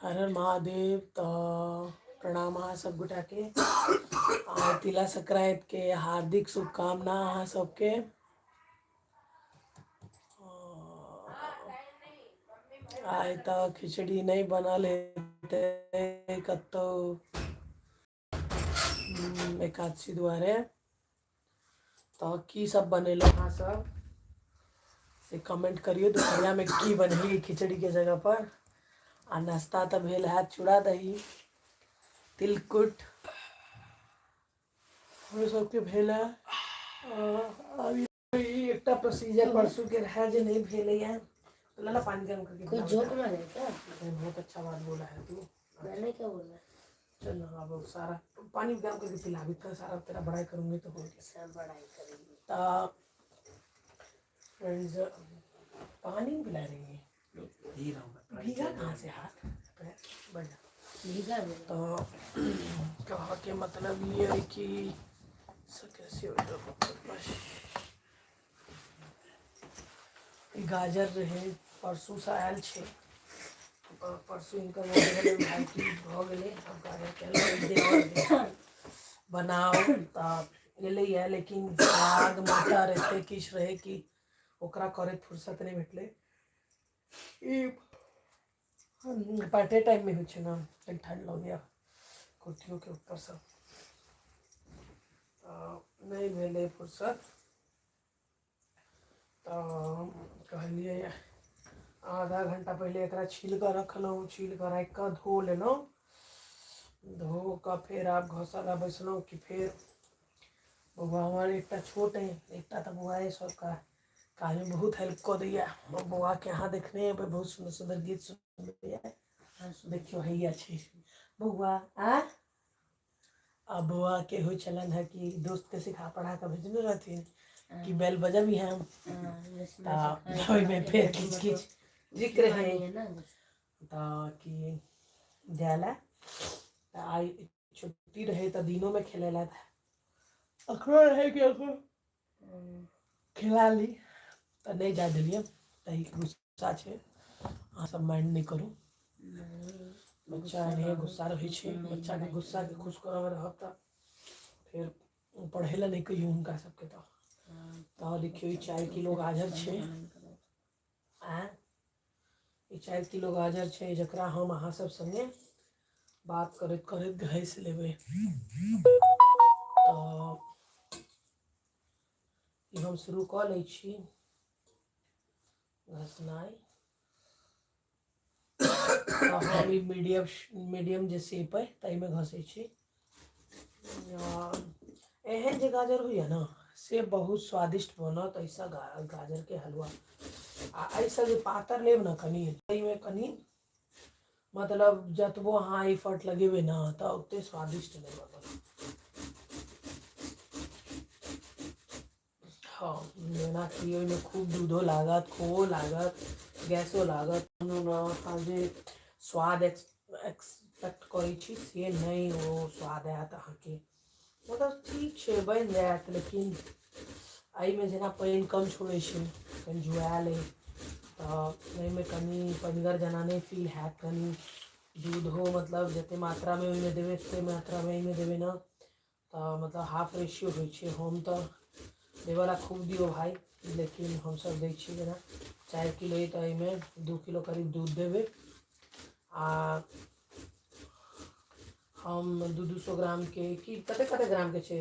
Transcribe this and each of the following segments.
हर हर महादेव। तऽ प्रणाम अहाँ सब गोटाके आ तिला संक्रान्तिके हार्दिक शुभकामना अहाँ सबके। आइ तऽ खिचड़ी नहि बनल हेतै कतहु एकादशी दुआरे। तऽ की सब बनेलहुँ अहाँ सब से कमेंट करियौ, दुपहरियामे की बनेलियै खिचड़ीके जगह पर। आ नाश्ता तऽ भेल हैत चूड़ा दही तिलकुट हमरो सबके भेल है। अभी ई एकटा प्रोसीजर परसू के रहे जे नहीं भेलैया। तो लाला पानी गर्म करके कोई पिला जोक बेटा। मारे क्या? नहीं, बहुत अच्छा बात बोला है तू। मैंने क्या बोला? चल ना, अब सारा पानी गर्म करके पिला, इतना सारा तेरा बड़ाई करूंगी तो हो गया। सब बड़ाई करेंगे। तो फ्रेंड्स पानी पिला रही है। पी रहा हूँ मैं। भीगा कहाँ से हाथ पैर? बढ़िया। भीगा मेरा। तो कहा के मतलब ये है कि ऐसा कैसे हो जाए बस। ई गाजर रहे परसू से आयल छै, परसू हिनकर भाई की भऽ गेलै, आब गाजर केलहुँ एक दिन आओर जे बनाउ तऽ एलैए, लेकिन साग मटर एते किछु रहै कि ओकरा करैत फुर्सत नहि भेटलै। ई पार्टे टाइममे होइ छै ने, कनि ठण्ड लगैए कुर्तियोके ऊपरसँ, तऽ नहि भेलै फुर्सत। तऽ कहलियै आधा घंटा पहिले एकरा छील कऽ रखलहुँ, छील कऽ राखि कऽ धो लेलहुँ, धो कऽ फेर आब घसऽ लए बैसलहुँ कि फेर बौआ हमर एकटा छोट अइ, एकटा तऽ बौआ अइ, सबके काजमे बहुत हेल्प कऽ दैए। बौआके अहाँ देखने हेबै, बहुत सुन्दर सुन्दर गीत सुनबैए। देखियौ हैया छै बौआ। आ आ बौआके होइ छलनि हेँ कि दोस्तके सिखा पढ़ा कऽ भेजने रहथिन कि बैल बजबी हम, तऽ ओहिमे फेर किछु किछु जिक्र है तऽ कि जाय लए। तऽ आइ छुट्टी रहै तऽ दिनोमे खेलै लए अखनो रहै कि अखनो खेला ली, तऽ नहि जाय देलियै, ताहि गुस्सा छै। अहाँ सब माइंड नहि करू, बच्चा एनाहिए गुस्सा रहै छै। बच्चाके गुस्साके खुश करऽमे रहब तऽ फेर पढ़ै लए नहि कहियौ हुनका सबके। तऽ देखियौ ई 4 किलो गाजर छै। आँय, ई 4 किलो गाजर छै जकरा हम अहाँ सब संगे बात करैत करैत घसि लेबै। तऽ ई हम शुरू कऽ लै छी घसनाइ। तऽ हम ई मीडियम मीडियम जे शेप अइ ताहिमे घसै छी। एहन जे गाजर होइए ने से बहुत स्वादिष्ट बनत एहिसँ गाजरके हलवा। आ एहिसँ जे पातर लेब ने कनि, ताहिमे कनि मतलब जतबो अहाँ एफर्ट लगेबै ने तऽ ओते स्वादिष्ट नहि बनत। हँ, जेनाकि ओहिमे खूब दूधो लागत, खोओ लागत, गैसो लागत, अहाँ जे स्वाद एक्सपेक्ट करै छी से नहि ओ स्वाद आयत अहाँके। मतलब ठीक छै, बनि जायत, लेकिन एहिमे जेना पानि कम छोड़ै छै, कनि जुआयल अइ तऽ एहिमे कनि पनिगर जेना नहि फील हैत। कनि दूधो मतलब जतेक मात्रामे ओहिमे देबै ततेक मात्रामे एहिमे देबै ने तऽ मतलब हाफ रेशियो होइ छै। हम तऽ देबऽला खूब दियौ भाय, लेकिन हमसभ दै छियै जेना 4 किलो अइ तऽ एहिमे 2 किलो करीब दूध देबै। आ हम दू दू सए ग्रामके की कते कते ग्रामके छै,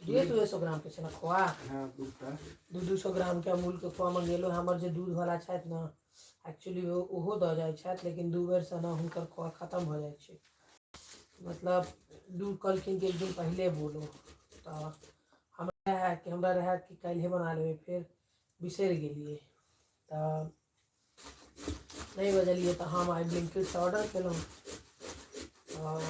दुए दुए सए ग्रामके छै ने खोआ? हँ, दूटा। दू दू सए ग्रामके अमूलके खोआ मंगेलहुँ। हमर जे दूधवला छथि ने, एक्चुअली ओहो दऽ जाइ छथि, लेकिन 2 बेरसँ ने हुनकर खोआ खतम भऽ जाइ छै। मतलब दूध कहलखिन कि एक दिन पहिले बोलो, तऽ हमरा रहए कि काल्हिए बना लेबै, फेर बिसरि गेलियै तऽ नहि बजलियै। तऽ हम आइ ब्लिंकिटसँ ऑर्डर केलहुँ, तऽ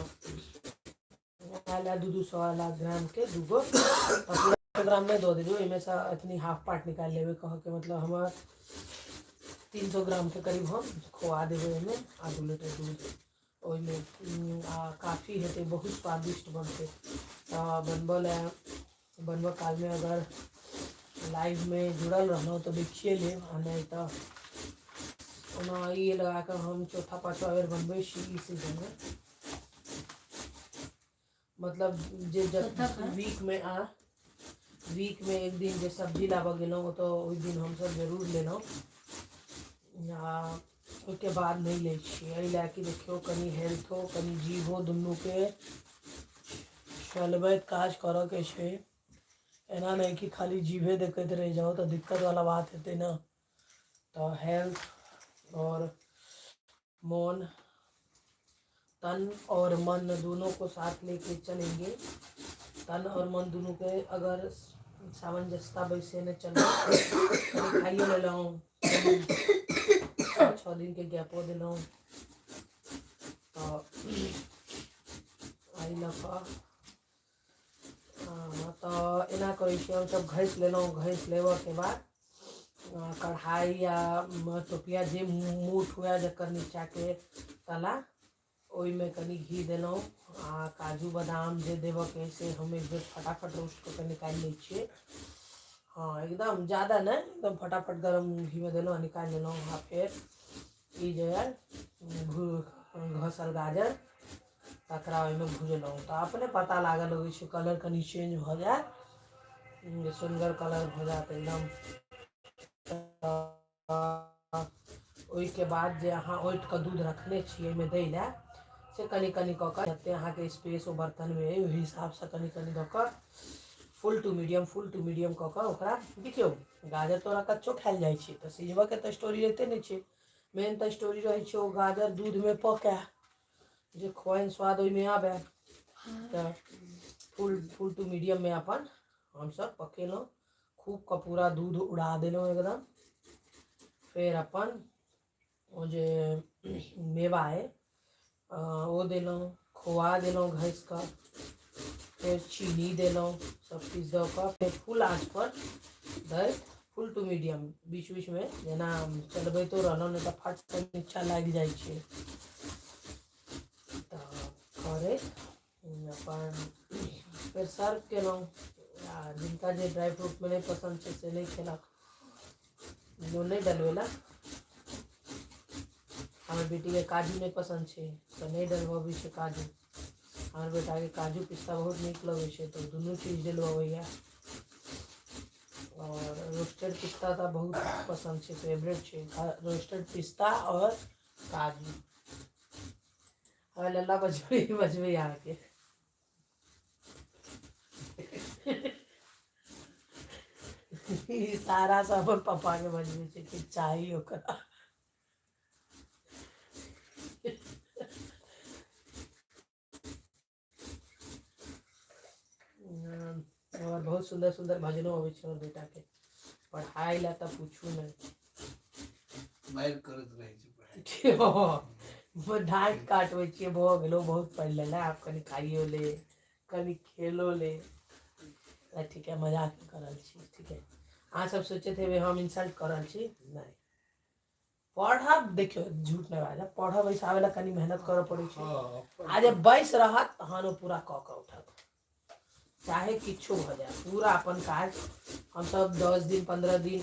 आयल दू दू सए वाला ग्रामके दूगो, पूरा ग्राम नहि दऽ देलियै, ओहिमेसँ एतनी हाफ पार्ट निकालि लेबै। कहऽके मतलब हमर 300 ग्रामके करीब हम खोआ देबै ओहिमे आ 2 लीटर दूध ओहिमे, आ काफी हेतै, बहुत स्वादिष्ट बनतै। तऽ बनबऽ लए बनबऽ कालमे अगर लाइवमे जुड़ल रहलहुँ तऽ देखिए लेब, आ नहि तऽ ओना ई लगा कऽ हम चौथा पाँचवा बेर बनबै छी ई सीजनमे। मतलब जे चौथा का? वीकमे आ वीकमे एक दिन जे सब्जी लाबऽ गेलहुँ, ओतऽ ओहि दिन हमसभ जरूर लेलहुँ आ ओहिके बाद नहि लै छियै। एहि लए कि देखियौ, कनि हेल्थो, कनि जीवो, दुनूके चलबैत काज करऽके छै। एना नहि कि खाली जीभे देखैत रहि जाउ, तऽ दिक्कतवला बात हेतै ने। तऽ हेल्थ आओर मोन, तन और मन दोनों को साथ लेके चलेंगे। तन और मन दुनू के अगर सामंजस्यता बैसेने चलबै, कनि खाइयो लेलहुँ, 6 दिनके गैपो देलहुँ, तऽ एहि लऽ कऽ तऽ एना करै छियै हमसभ। घसि लेलहुँ। घसि लेबऽके बाद कढ़ाइ या टोपिया, जे मोट हुए, जकर नीचाँके तला, ओहिमे कनि घी देलहुँ आ काजू बादाम जे देबऽके अइ से हम एक बेर फटाफट रोस्ट कऽ कऽ निकालि लै छियै। हँ, एकदम ज्यादा नहि, एकदम फटाफट गरम घीमे देलहुँ आ निकालि लेलहुँ। आ फेर ई जे आयल घसल गाजर, तकरा ओहिमे भुजलहुँ, तऽ अपने पता लागऽ लगै छै, कलर कनि चेंज भऽ जायत, सुन्दर कलर भऽ जायत एकदम। ओहिके बाद जे अहाँ औंटिकऽ दूध रखने छी ओहिमे दै लए, से कनि कनि कऽ कऽ, जतेक अहाँके स्पेस ओ बर्तनमे अइ, ओहि हिसाबसँ कनि कनि दऽ कऽ full to medium, full to medium कऽ कऽ ओकरा देखियौ। गाजर तऽ ओना कच्चो खायल जाइ छै, तऽ सिझबऽके तऽ स्टोरी रहिते नहि छै। मेन तऽ स्टोरी रहै छै ओ गाजर दूधमे पकै, जे खोआइन स्वाद ओहिमे आबै। तऽ फुल फुल टू मीडियममे अपन हमसभ पकेलहुँ, खूब कऽ पूरा दूध उड़ा देलहुँ एकदम। फेर अपन ओ जे मेवा अइ, ओ देलहुँ, खोआ देलहुँ घसि कऽ, फेर चीनी देलहुँ, सब किछु दऽ कऽ फेर फुल आँचपर दैत फुल टू मीडियम, बीच बीचमे जेना चलबैतो रहलहुँ, नहि तऽ फटसँ नीचा लागि जाइ छै। तऽ करैत अपन फेर सर्व केलहुँ। आ जिनका जे ड्राइ फ्रूटमे नहि पसन्द छै, से नहि खेलक, ओ नहि डलबेलक। हमर बेटीके काजू नहि पसन्द छै, तऽ नहि डलबबै छै काजू। हमर बेटाके काजू पिस्ता बहुत नीक लगै छै, तऽ दुनू चीज डलबबैए। आओर रोस्टेड पिस्ता तऽ बहुत पसन्द छै, फेवरेट छै रोस्टेड पिस्ता आओर काजू। हमर लल्ला बजबै बजबै अहाँके इशारा से अपन पप्पा के बजबै छै कि चाही ओकरा। और बहुत सुन्दर सुन्दर भजनो अबै छै हमर बेटा के। पढ़ाइ लए तऽ पूछू नहि। मारि करैत रहै छै पढ़ाइ। डाँट काटबै छियै, भऽ गेलौ, बहुत पढ़ि लेले, आब कनि खाइयो ले, कनि खेलो ले। ठीक है, मजाक कऽ रहल छी। ठीक है, अहाँ सब सोचैत हेबै हम इंसल्ट कऽ रहल छी। नहि, पढ़ब, देखियौ, झूठ नहि बाजब, पढ़ब बैसाबै लए कनि मेहनत करऽ पड़ै छै। आ जे बैस रहत तहन ओ पूरा कऽ कऽ उठत, चाहे किछो भऽ जाय, पूरा अपन काज। हमसभ 10 दिन 15 दिन,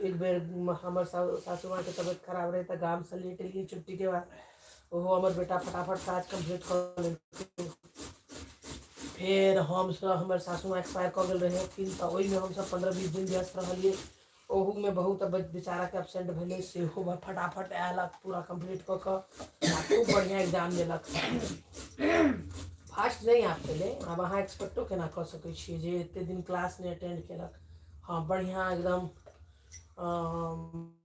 एक बेर हमर सासू माँके तबियत खराब रहै, तऽ गामसँ लेट एलियै छुट्टीके बाद, ओहो हमर बेटा फटाफट काज कम्प्लीट कऽ लेलकै। फेर हमसभ, हमर सासू माँ एक्सपायर कऽ गेल रहथिन, तऽ ओहिमे हमसभ 15-20 दिन व्यस्त रहलियै। ओहूमे बहुत बेचाराके एबसेंट भेलै, सेहो फटाफट आयल आ पूरा कम्प्लीट कऽ कऽ आ खूब बढ़िआँ एग्जाम देलक। फास्ट नहि आबि पेलै। आब अहाँ एक्सपेक्टो केना कऽ सकै छियै जे एते दिन क्लास नहि अटेंड केलक। हँ, बढ़िआँ एकदम।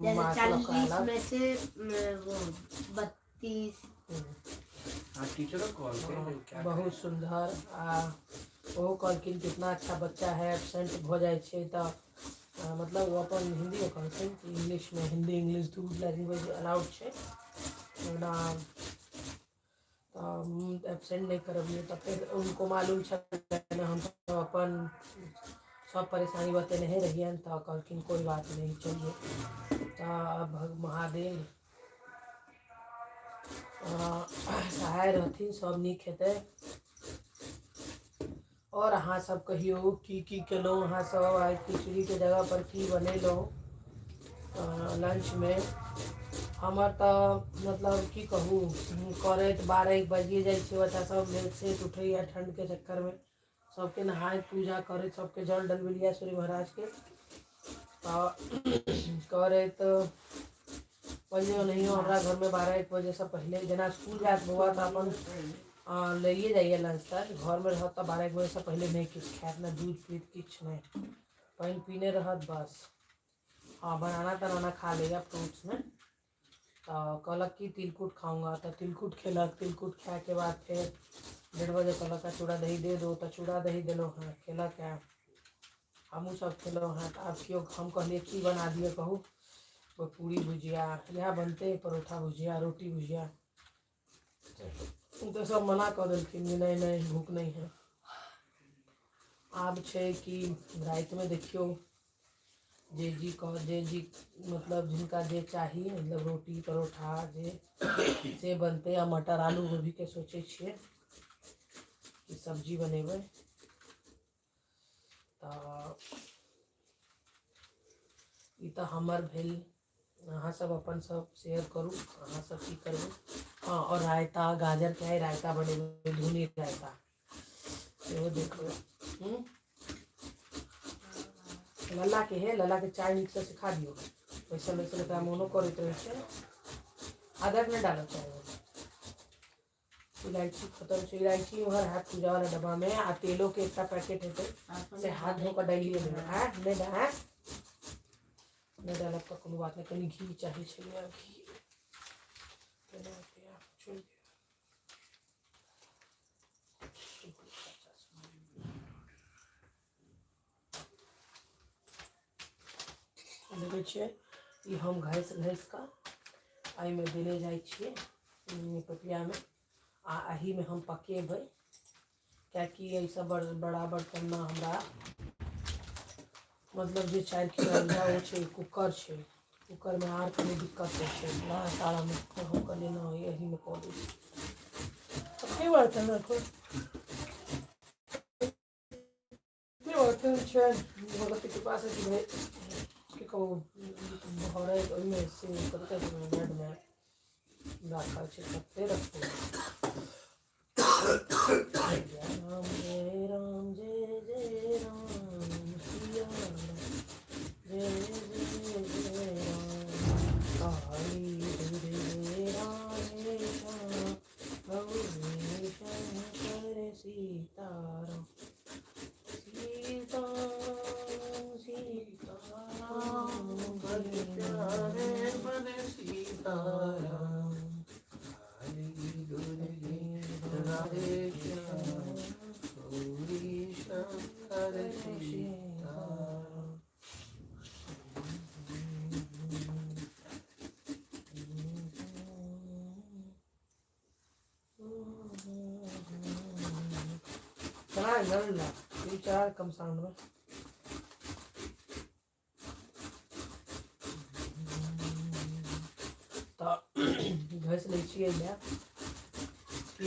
जैसे मार्क्स लऽ कऽ 40 आयल। में से वो 32। हाँ, टीचरो कहलकै जे क्या। बहुत सुन्दर। आ ओहो कहलखिन, कितना अच्छा बच्चा है, एबसेंट भऽ जाइ छै तऽ मतलब ओ अपन हिन्दीमे कहलखिन कि इंग्लिशमे, हिन्दी इंग्लिश दू लैंग्वेज अलाउड छै ओना, तऽ एबसेंट नहि करबियौ। तऽ फेर उनको मालूम छलनि, हमसभ अपन सब परेशानी बतेने रहियनि, तऽ कहलखिन कोई बात नहीं, चलिए। तऽ महादेव सहाय रहथिन, सब नीक हेतै। आओर अहाँ सब कहियौ, की की केलहुँ अहाँ सब आइ? खिचड़ीके जगह पर की बनेलहुँ लंचमे? हमर तऽ मतलब की कहू, करैत 12-1 बजिए जाइ छै। बच्चा सब लेट सेट उठैया ठण्डके चक्करमे। सबके नहाय पूजा करैत सबके जल डलबेलियै सूर्य महाराजके, तऽ करैत बजे ओनाहियो हमरा घरमे 12-1 बजेसँ पहिले। जेना स्कूल जायत बौआ तऽ अपन लैए जाइए लंच तंच। घरमे रहत तऽ 12-1 बजेसँ पहिले नहि किछु खायत, नहि दूध पीत, किछु नहि, पानि पीने रहत बस। हँ, बनाना तनाना खा लैए फ्रूट्समे। तऽ कहलक कि तिलकुट खाऊंगा, तऽ तिलकुट खेलक। तिलकुट खायके बाद फेर 1:30 बजे कहलक चूड़ा दही दे दो, तऽ चूड़ा दही देलहुँ हँ, खेलक हँ, हमहूँ सब खेलहुँ हँ। तऽ आब केओ हम कहलियै की बना दिअ कहू? पूरी भुजिया इएह बनतै, परोठा भुजिया, रोटी भुजिया। तऽ सब मना कऽ देलखिन जे नहि नहि, भूख नहीं है। आब छै कि रातिमे देखियौ जे जी कह जे जी मतलब जिनका जे चाही, मतलब रोटी परोठा जे से बनतै। आ मटर आलू गोभीके सोचै छियै कि सब्जी बनेबै। तऽ ई तऽ हमर भेल, अहाँ सब अपन सब शेयर करू, अहाँ सब की करबै। हँ, आओर रायता, गाजरके आइ रायता बनेबै, धुनी रायता सेहो देखबै। लल्ला के हे, लल्ला के चाय नीकसँ सिखा दियौ। बैसल बैसल एकरा मोनो करैत रहै छै। अदरक नहि डालऽ चाय। इलायची खतम छै, इलायची उम्हर हैत पूजा वाला डब्बा में। आ तेलो के एकटा पैकेट हेतै से हाथ धो कऽ डालिए देबै। आँय, नहि आँय, नहि डालब तऽ कोनो बात नहि। कनि घी चाही छलै, घी केना हेतै आब, छोड़ि दियौ। देखै छियै, ई हम घसि घसि कऽ एहिमे देने जाइ छियै पपियामे, आ एहिमे हम पकेबै, किएकि एहिसँ बड़ बड़ा बर्तनमे हमरा मतलब जे 4 किलो अंडा ओ छै, कुकर छै, कुकरमे आर कनि दिक्कत होइ छै। बड़ा सारामे हम कहलियै नहि, एहिमे कऽ दै छी। कते बर्तन राखब? कते बर्तन छै? भगवती कृपासँ कि भाइ की कहू, भरै ओहिमे से कते बेडमे राखल छै, कते रखबै? जय राम जय राम जय जय राम, सिया राम जय जय जय राम, काली दुर्गे राधे श्याम, गौरी शंकर सीताराम, सीताराम सीताराम बड़े प्यारे बने सीताराम, काली दुर्गे राधे श्याम, गौरी शंकर सीताराम। चला लड़ ये चला कम साउंड में। तऽ घसि लै छियै लए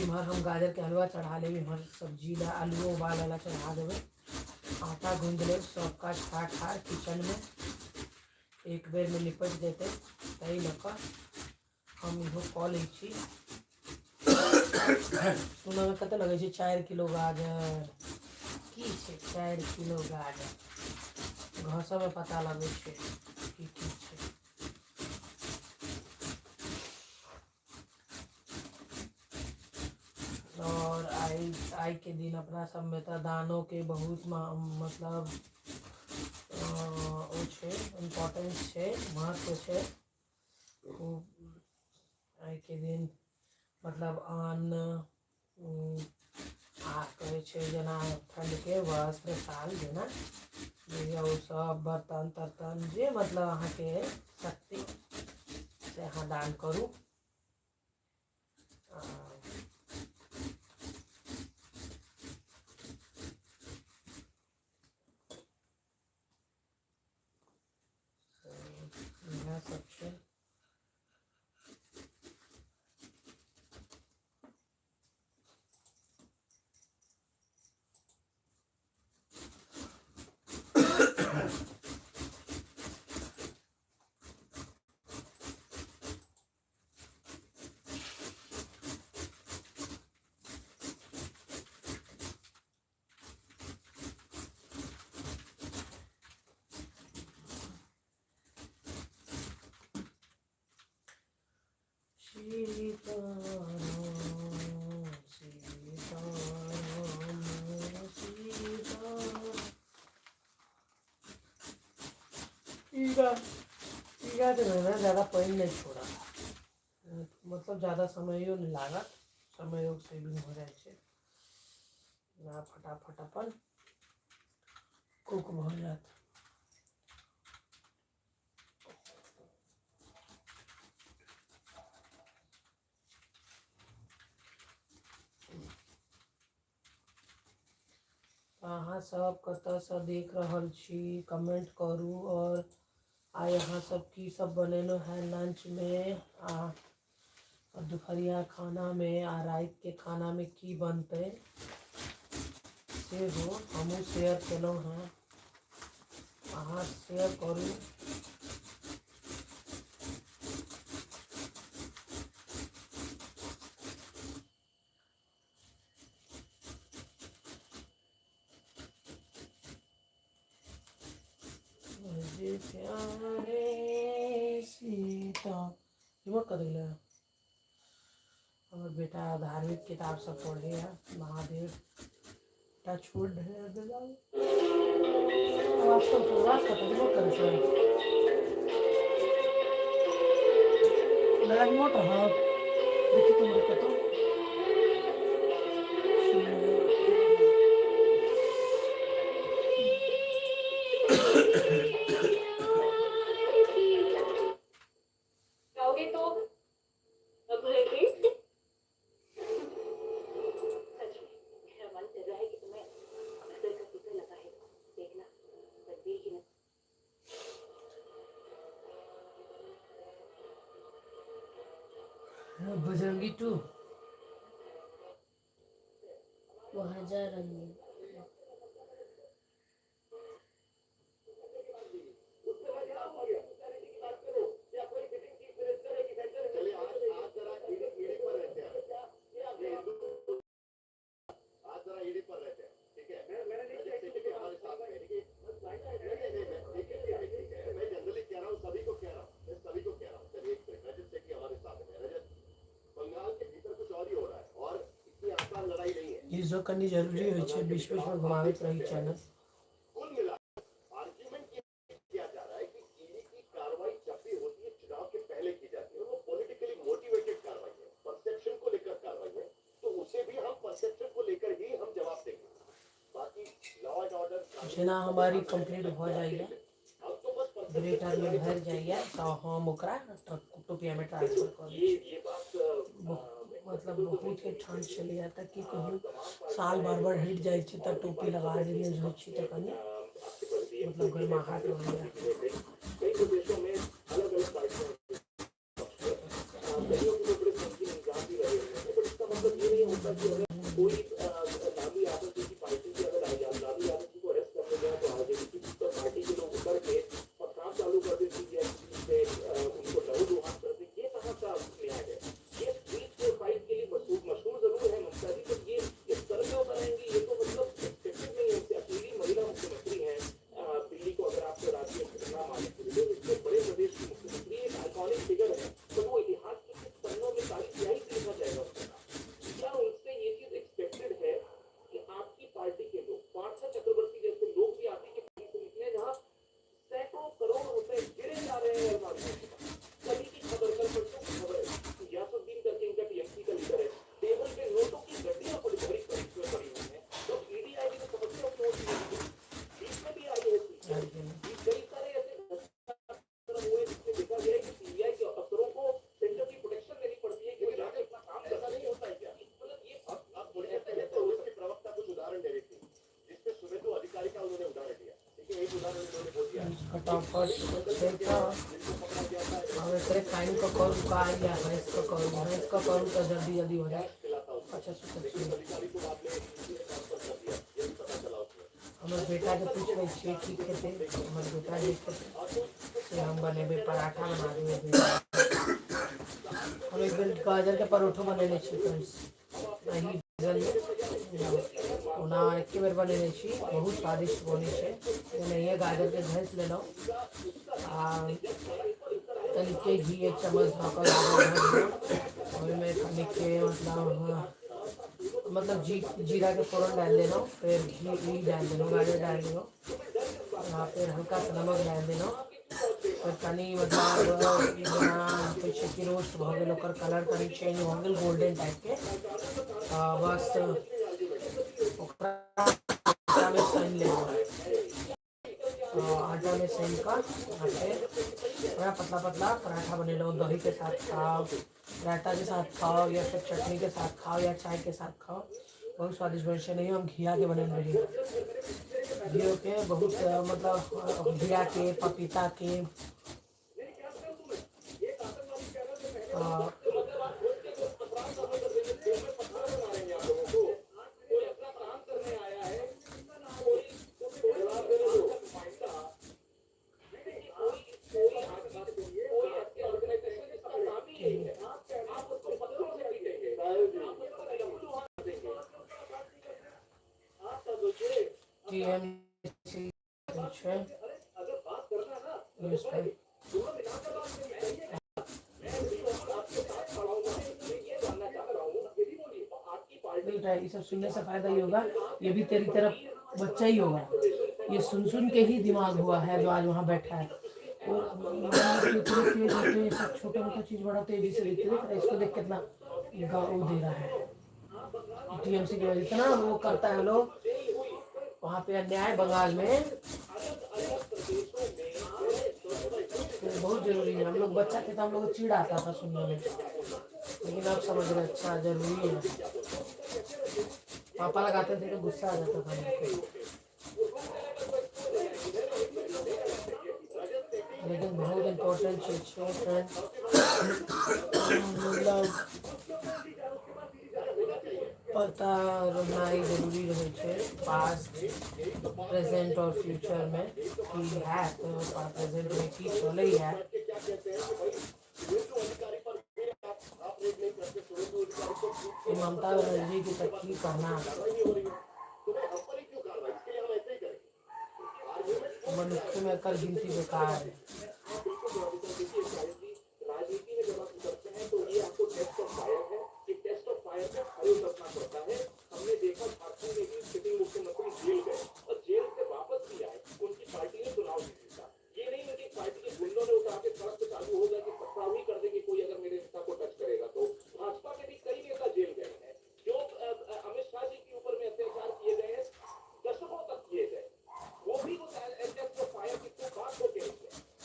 इम्हर हम गाजरके हलवा चढ़ा लेब, इम्हर सब्जी लए आलुओ उबालै लए चढ़ा देबै, आटा गूँधि लेब, सब काज ठार ठार किचनमे एक बेरमे निपटि जेतै। ताहि लऽ कऽ हम इहो कऽ लै छी। सुनऽमे कते लगै छै 4 किलो गाजर? की छै 4 किलो गाजर? घसऽमे पता लगै छै की की छै। और आइ आइ के दिन अपना सबमे तऽ दानोके बहुत मतलब ओ छै, इम्पोर्टेंस छै, महत्व छै खूब। आइके दिन मतलब अन्न आ कहै छै जेना ठण्डके वस्त्र साल जेना जे ओ सब बर्तन तर्तन जे मतलब अहाँके शक्ति से अहाँ दान करू। इएह सब छै। सीताराम सीताराम सीताराम। ईगा ईगा जे है ने ज्यादा पानि नहि छोड़त, मतलब ज्यादा समयो नहि लागत, समयो सेविंग हो जाइ छै ना, फटाफट अपन कुक भऽ जायत। अहाँ सब कतऽसँ देख रहल छी, कमेंट करू। आओर आइ अहाँ सब की सब बनेलहुँ हेँ लंचमे आ दुपहरिया खानामे आ रातिके खानामे की बनतै, सेहो हमहूँ शेयर केलहुँ हेँ, अहाँ शेयर करू। मुझे प्यारे सीता रिमोट कऽ देलै। हमर बेटा धार्मिक किताब सब पढ़ैए, महादेव टा छोड़ ढेर देलक। आवाज कम करू, आवाज कतऽ रिमोट करै छै? लगा रिमोट रहत, देखी तुम कतौ। जाओगे तो सच में मेरा मन कर रहा है कि तुम्हें अख्तर का फिक्र लगा है, देखना तकदीर की। बजरंगी टू। वो हजार रंगीन। ई कनि जरूरी होइ छै, बीच बीचमे घुमाबैत रही चैनल। किया जा रहा है कि ईडी की कार्रवाई जब भी होती है, चुनाव के पहले की जाती है। वो पॉलिटिकली मोटिवेटेड कार्रवाई है, परसेप्शन को लेकर कार्रवाई है, तो उसे भी हम परसेप्शन को लेकर ही हम जवाब देंगे। बाकी लॉ एंड ऑर्डर जेना हमारी कम्प्लीट भऽ जाइए, ग्रेटरमे भरि जाइए, तऽ हम ओकरा टोपियामे ट्रांसफर कऽ दै छी। मतलब बहुत ही ठण्ड छलैए तऽ की कहू, साल बार बार हटि जाइ छै, तऽ टोपी लगा लेने रहै छी तऽ कनि मतलब गर्माहट रहैए। कई प्रदेशों में अलग अलग पार्टियों, कईयों के बड़े संगीन इल्जाम भी रहे हुए हैं, बट इसका मतलब ये नहीं होता कि अगर कोई लालू यादव जी की पार्टी की, अगर लालू यादव जी को अरेस्ट करने गया तो आरजेडी की पार्टी के लोग उतर के पथराव चालू कर दे, सीबीआई से उनको लहूलुहान कर दे, ये कहाँ का न्याय है? ये स्ट्रीट के फाइट के लिए मशहूर मशहूर जरूर है ममता जी, पर ये इस तरह से उतर आएंगी, ये तो मतलब एक्सपेक्टेड नहीं है उनसे। अकेली महिला मुख्यमंत्री हैं। दिल्ली को अगर आप राज्य घटना माने तो इतने बड़े प्रदेश की मुख्यमंत्री एक आइकॉनिक फिगर है, तो वो इतिहास के किस पन्नों में काली स्याही से लिखा जाएगा उनका नाम? क्या उनसे ये चीज एक्सपेक्टेड है कि आपकी पार्टी के लोग, पार्था चक्रवर्ती जैसे लोग भी आप ही की पार्टी से निकले, जहाँ सैकड़ों करोड़ रुपए गिरे जा रहे हैं अलमारियों के पास? कल की खबर, कल परसों की खबर है, गयासुद्दीन करके इनका टीएमसी का लीडर है, टेबल पे नोटों की गड्डियां पड़ी भरी पड़ी पड़ी हुई हैं। तो ईडी आएगी तो समस्या क्यों होती है? बीच में भी आई है सीबीआई, कई सारे ऐसे घटनाक्रम हुए जिसमें देखा गया है कि सीबीआई के अफसरों को सेंटर की प्रोटेक्शन लेनी पड़ती है कि वो जाके अपना काम ऐसा नहीं होता है क्या? मतलब ये अब थोड़ी देर पहले तो उसके प्रवक्ता कुछ उदाहरण दे रहे थे, जिसमें शुभेंदु अधिकारी का उन्होंने उदाहरण दिया। ठीक है, एक उदाहरण उन्होंने वो दिया। फटाफट छै तऽ जिनको पकड़ा गया था। आब एकरे काटि कऽ करू का या घसि कऽ करू? घसि कऽ करू तऽ जल्दी जल्दी हो जाए। खिलाता उसको। अच्छा, सुतल लेकिन छी। उस अधिकारी को बाद में ट्रांसफर कर दिया, ये भी पता चला उसमें। हमर बेटाके पूछि लै छियै की खेतै। हमर बेटा जे खेतै से हम बनेबै। पराठा बना देबै बेटा। हम एक बेर गाजरके परोठो बनेने छी फ्रेंड्स, एही सीजनमे। ओना एके बेर बनेने छी, बहुत स्वादिष्ट बनै छै। एनाहिए गाजरके घसि लेलहुँ आ तनिके घी एक चम्मच धऽ कऽ गाजर घसि देलहुँ। ओहिमे कनिके मतलब मतलब जीराके फोरन डालि देलहुँ, फेर घी घी डालि देलहुँ, गाजर डालि देलहुँ आ फेर हल्का सा नमक डालि देलहुँ। फेर कनि मतलब जेना होइ छै कि रोस्ट भऽ गेल, ओकर कलर कनि चेंज भऽ गेल गोल्डन टाइपके, तऽ बस ओकरा आटामे सानि लेलहुँ। आटामे सानि कऽ आ फेर ओकरा पतला पतला पराठा बनेलहुँ। दहीके साथ खाउ, रायताके साथ खाउ, या फिर चटनीके साथ खाउ, या चायके साथ खाउ, बहुत स्वादिष्ट बनै छै। नहियो हम घियाके बनेने रहियै। घियोके बहुत मतलब घियाके, पपीताके टी एम सी छै न्यूज पे। बेटा, ये सब सुनने से फायदा ही होगा, ये भी तेरी तरफ बच्चा ही होगा। ये सुन सुन के ही दिमाग हुआ है जो आज वहाँ बैठा है। और इतने तेज होते हैं सब, छोटा मोटा चीज बड़ा तेजी से देखते हैं। इसको देख कितना वो दे रहा है टीएमसी के वजह, इतना वो करता है लोग वहाँ पे अन्याय बंगाल में, तो बहुत जरूरी है। हम लोग बच्चा थे तो हम लोग को चिढ़ आता था सुनने में, लेकिन अब समझ रहे, अच्छा जरूरी है। पापा लगाते थे तो गुस्सा आ जाता था हमको, लेकिन बहुत इम्पोर्टेंट चीज है फ्रेंड। मतलब पता रहनाइ जरूरी रहै छै पास्ट, प्रेजेंट और फ्यूचरमे की हैत, प्रेजेंटमे की चलैए। ई ममता बनर्जी के तऽ की कहना, मनुष्य में एकर गिनती बेकार है। राजनीति में जब आप उतरते हैं तो ये आपको टेस्ट ऑफ फायर है कि टेस्ट ऑफ फायर में खड़े उतरना पड़ता है। हमने देखा झारखंड में भी सिटिंग मुख्यमंत्री जेल गए और जेल से वापस भी आए, उनकी पार्टी ने चुनाव भी जीता। ये नहीं उनकी पार्टी के गुंडों ने उठा के सड़क पे चालू हो गया कि पथराव ही कर देंगे कोई अगर मेरे नेता को टच करेगा। तो भाजपा के भी कई नेता जेल गए हैं, जो अमित शाह जी के ऊपर में अत्याचार किए गए हैं, दशकों तक किए गए, वो भी उस टेस्ट ऑफ फायर के थ्रू बात हो गई है।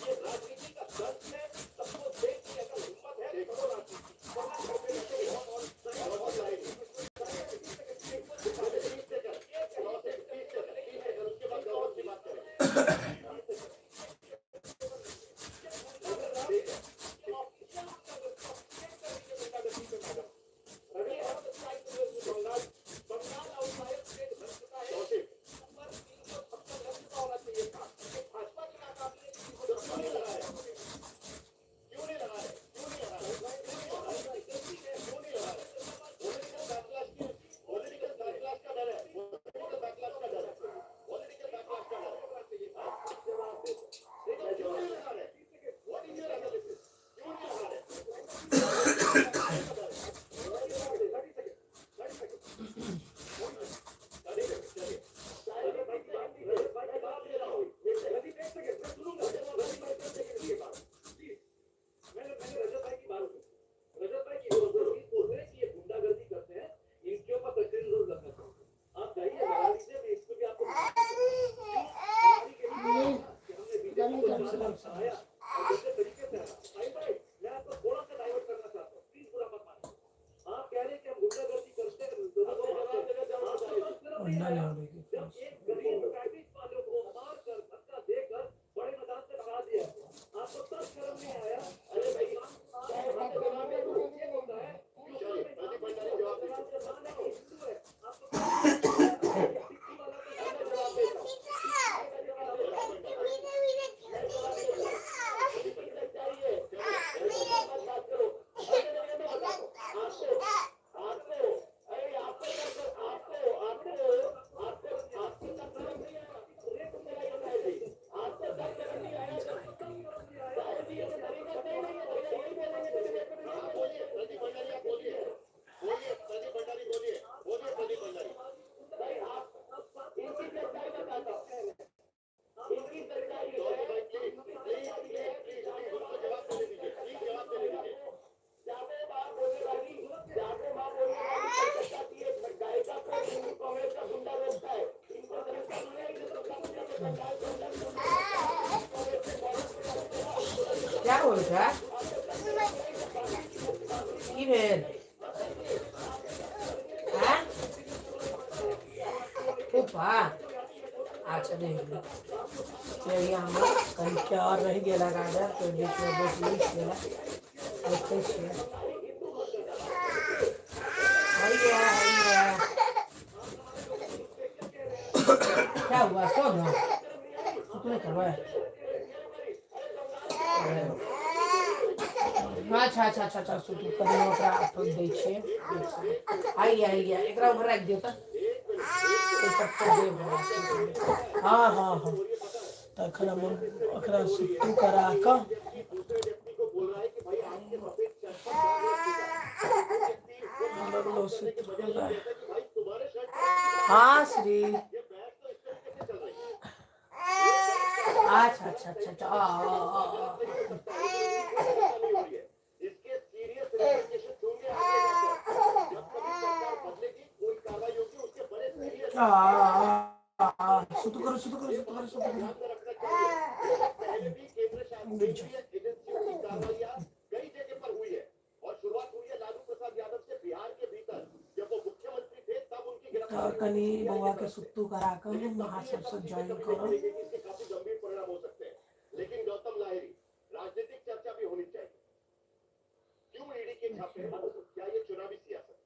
ये राजनीति का दर्द है, सबको देख की अगर हिम्मत है तो करो राजनीति, वरना घर पे बैठे रहो और बहुत सारे अंडा ले आने। क्या बोल रहा की भेल? आँय? फूफा, अच्छा नहीं, चलिए, हमर कनिके आओर रहि गेल गाजर, तऽ बीचमे बेटी गेल। देखै छियै, हैया हैया, क्या हुआ? सो ना, सुतबे करबै। अच्छा अच्छा अच्छा अच्छा, सुतू। कनि ओकरा दै छियै। हैया हैया, एकरा उम्हर राखि दियौ तऽ। हँ हँ हँ, तऽ एखन हम ओकरा सुतू करा कऽ लगलो सुति रहलै। हँ श्री, अच्छा अच्छा अच्छा अच्छा, आ आ आ। आ आ, सुतू करू, सुतू करू, सुतू करू, सुतू करू। कई जगह पर हुई है और शुरुआत हुई है लालू प्रसाद यादव से। बिहार के भीतर जब वो मुख्यमंत्री थे, तब उनकी तऽ गिरफ्तारी कनि बौआके सुतू करा कऽ हम अहाँ सबसँ ज्वाइन करब। इसके काफी गंभीर परिणाम हो सकते हैं। लेकिन गौतम लाहिरी, राजनीतिक चर्चा भी होनी चाहिए। क्यों ईडी के छापे? क्या ये चुनावी सियासत?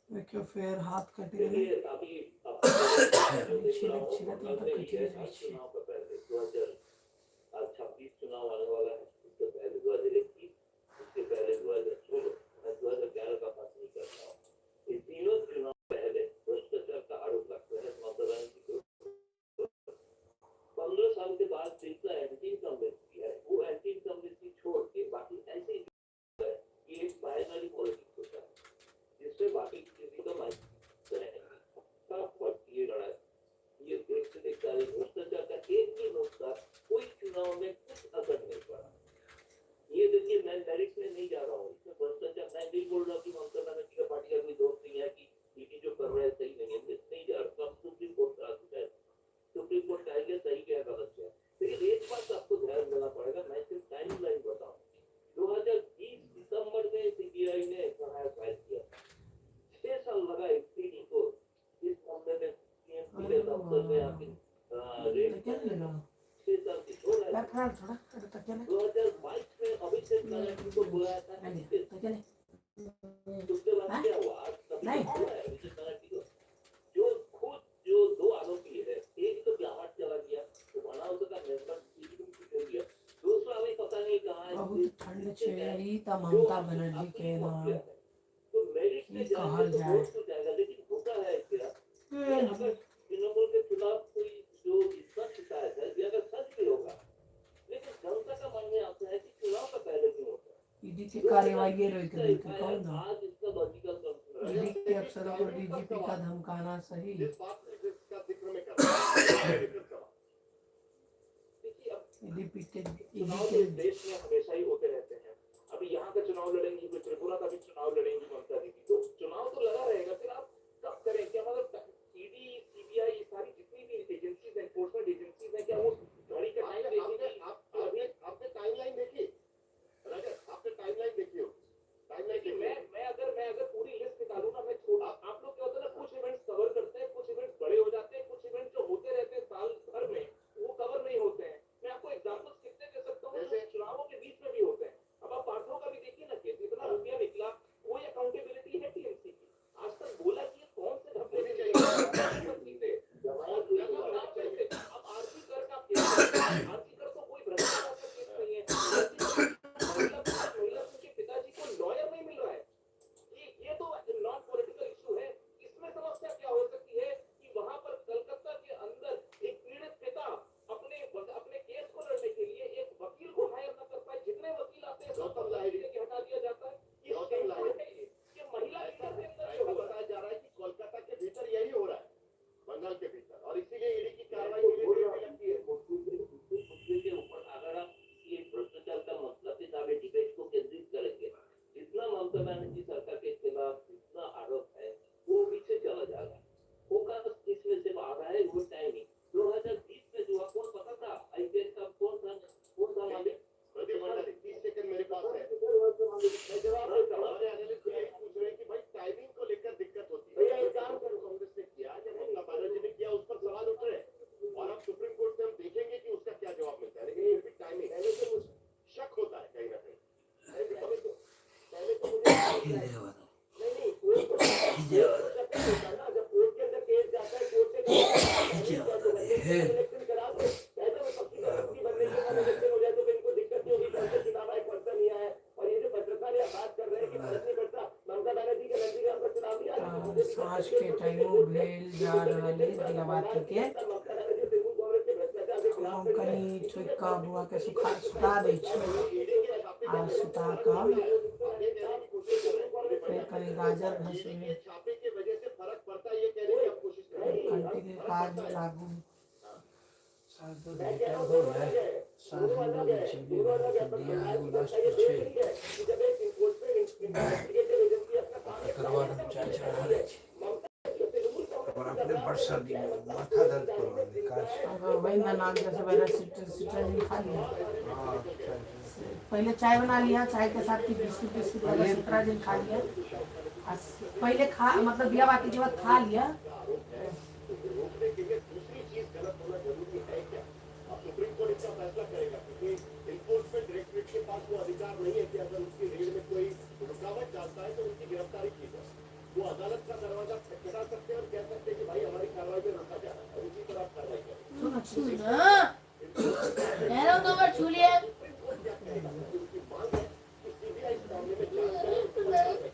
देखियौ, फेर हाथ कटि गेलै। देखिए, अभी छिलैत छिलैत मतलब कटिए जाइ छै। चुनाव का पहले 2026 चुनाव आने वाला है, उसके पहले 2021, उसके पहले 2016, मैं 2011 का बात नहीं करता हूँ। ये तीनों चुनाव पहले भ्रष्टाचार का आरोप लगता है ममता बनर्जी को। 15 साल के बाद जितना एंटी इनकम्बेंसी है, वो एंटी इनकम्बेंसी छोड़ के बाकी ऐसे ही है कि एक बाइनरी पॉलिटिक्स होता है, जिससे बाकी किसी का माइंड ये लड़ाई, ये देखते देखते भ्रष्टाचार का एक भी नुकता कोई चुनाव में कुछ असर नहीं पड़ा। ये देखिए, मैं मेरिट में नहीं जा रहा हूँ। इसमें भ्रष्टाचार, मैं नहीं बोल रहा कि ममता बनर्जी का पार्टी का कोई दोष नहीं है, कि ईडी जो कर रहा है सही नहीं है। मैं नहीं जा रहा। हम सुप्रीम कोर्ट का चुका है, सुप्रीम कोर्ट कहेंगे सही क्या, गलत क्या। लेकिन एक बात आपको ध्यान देना पड़ेगा, मैं सिर्फ टाइम लाइन बताऊँ। 2020 दिसंबर में सीबीआई ने एफआईआर फाइल किया। 6 साल लगा ईडी को इस मामले में। टीएमसी के दफ्तर में आके रेड, तकिया ले लो। 6 साल की छोड़ है। पैर फैला थोड़ा, अरे तकिया ले। 2022 में अभिषेक बनर्जी को बुलाया था। ले लिया, तकिया ले। उसके बाद हाँ? क्या हुआ? आज कभी नहीं। हुआ है अभिषेक बनर्जी को, जो खुद जो दो आरोपी है, एक तो बिहार चला गया, तो बनारस का मेंबर हो गया, दूसरा अभी पता नहीं कहाँ है। बहुत ठंड छै। ई तऽ ममता बनर्जी के ना तो मेरिट में की कहल जाएंगे तो जाए। बहुत कुछ आएगा। लेकिन होता है क्या कि अगर तृणमूल के खिलाफ कोई जो इसका शिकायत है, ये अगर सच भी होगा, लेकिन जनता का मन में आता है कि चुनाव का पहले क्यों होता है? ईडी के कार्यवाही रोकि देलकै, कहू ना। आज इसका लॉजिकल ईडी के अफसरों को डीजीपी का धमकाना सही? जिस बात का जिक्र मैं कर रहा हूँ, सवाल। देखिए, अब ईडी पीटे ईडी चुनाव तो के इस देश में हमेशा ही होते रहते हैं। अभी यहाँ का चुनाव लड़ेंगी, फिर त्रिपुरा का भी चुनाव लड़ेंगी ममता दीदी, तो चुनाव तो लगा रहेगा। फिर आप कब करें? क्या मतलब ईडी, सीबीआई, सारी जितनी भी एजेंसीज, एनफोर्समेंट एजेंसीज हैं, क्या वो घड़ी का टाइम आपने आपने देखेंगी? आपने आपने टाइमलाइन देखी रजत? आपने टाइमलाइन देखी होगी, टाइमलाइन देखिए, देखी मैं होगी। मैं अगर पूरी लिस्ट निकालूं ना, मैं छोटा, आप लोग क्या होता है ना, कुछ इवेंट्स कवर करते हैं, कुछ इवेंट्स बड़े हो जाते हैं, कुछ इवेंट जो होते रहते हैं साल भर में, वो कवर नहीं होते हैं। मैं आपको एग्जांपल्स कितने दे सकता हूँ जो जैसे? चुनावों के बीच में भी होते हैं। अब आप पार्थो का भी देखिए ना केस, इतना रुपया निकला, वही अकाउंटेबिलिटी है टीएमसी की। आज तक बोला कि ये कौन से घपले होनी थे? चाहिए। जीते अब आरजी कर का केस, आरजी कर तो कोई भ्रष्टाचार का केस नहीं है। महिला महिला के पिताजी को लॉयर नहीं मिल रहा है। ये तो नॉन पॉलिटिकल इशू है। इसमें समस्या क्या हो सकती है कि वहां पर कलकत्ता के अंदर एक पीड़ित पिता अपने अपने केस को लड़ने के लिए एक वकील को हायर न कर पाए। जितने वकील आते हैं, सब गौतम लाहिड़ी। के हटा दिया जाता है। ये गौतम shameful Lahiri. है ये। ये महिला लीडर के अंदर ऐसा ये हुआ है। बताया जा रहा है कि कोलकाता के भीतर यही हो रहा है, बंगाल के भीतर, और इसीलिए ईडी की कार्रवाई के लिए देर भी लगती है। मुद्दे के ऊपर अगर आप ये भ्रष्टाचार का मसला के सामने डिबेट को केंद्रित करेंगे, जितना ममता बनर्जी सरकार के खिलाफ जितना आरोप है, वो पीछे चला जाएगा। फोकस इसमें सिर्फ आ रहा है वो टाइमिंग। 2020 में जो आपका हे। तऽ साँझके टाइमो भेल जा रहल अछि दियाबातीके। हम कनि ठोकि कऽ बौआके सुखा सुता दै छी आ सुता कऽ फेर कनि गाजर घसबै, कंटीके काजमे लागू। साँझ दऽ दियै, टाइम भऽ गेलै। साँझ हम दऽ दै छियै, दिया एगो लास्ट पर छै। तकर बाद हम चाय चढ़ा दै छी। और अपने बड़ सर्दी, माथा दर्द कर रहल है काज। वही ना नाम जैसे पहले सिट्रस खा लिया। हाँ, चाय। पहले चाय बना लिया, चाय के साथ कुछ बिस्कुट बिस्कुट वगैरह सिट्राजिन खा लिया। आ पहले खा, मतलब दिया बाती के बाद खा लिया। रोकने के लिए दूसरी चीज गलत होना जरूरी है क्या? अब सुप्रीम कोर्ट इसका फैसला करेगा, क्योंकि इन्फोर्समेंट डायरेक्टरेट के पास वो अधिकार नहीं है कि अगर उसकी रेड में कोई रुकावट डालता है तो उनकी गिरफ्तारी की जाए। वो अदालत का दरवाजा खटखटा सकते हैं और कह सकते हैं कि भाई, हमारी कार्रवाई में रोका जा रहा है और उसी पर आप कार्रवाई करें। सुनो। छू ना, कह रहा हूँ दो बार छू लिया। उनकी मांग है कि सीबीआई इस मामले में जांच करे।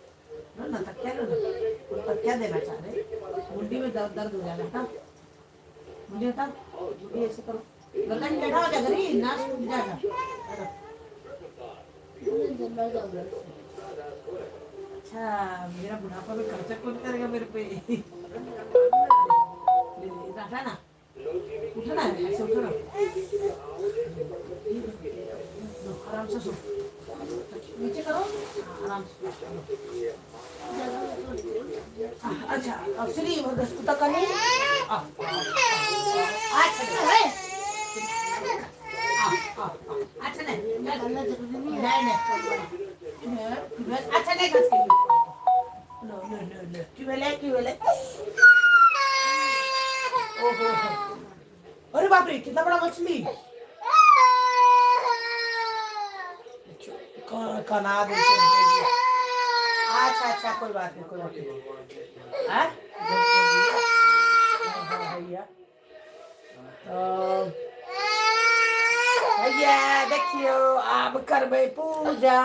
लो ना, तकिया लो ना। वो तकिया देना चाह रहे। मुंडी में दर्द दर्द हो जाएगा। हटा मुंडी, हटा मुंडी, ऐसे करो। गर्दन टेढ़ा हो जाएगा। री ना, जा जा। अच्छा, मेरा बुढ़ापा में खर्चा कौन करेगा मेरे पे? ले ले, इधर हटा ना, उठो ना, ऐसे उठो ना। लो, आराम से सो। नीचे करो। हाँ, आराम से। अच्छा, अब श्री दस्तुता कनी। अच्छा है। अच्छा, नहीं। निकालना जरूरी नहीं है। नहीं नहीं, अच्छा नहीं। घस के लो लो लो लो। क्यों ले, क्यों ले? ओहो, अरे बाप रे, कितना बड़ा मछली! कना दे। अच्छा अच्छा, कोई बात नहीं, कोई बात नहीं। हाँ हाँ, भैया, तो भैया, देखियो, आब करबै पूजा।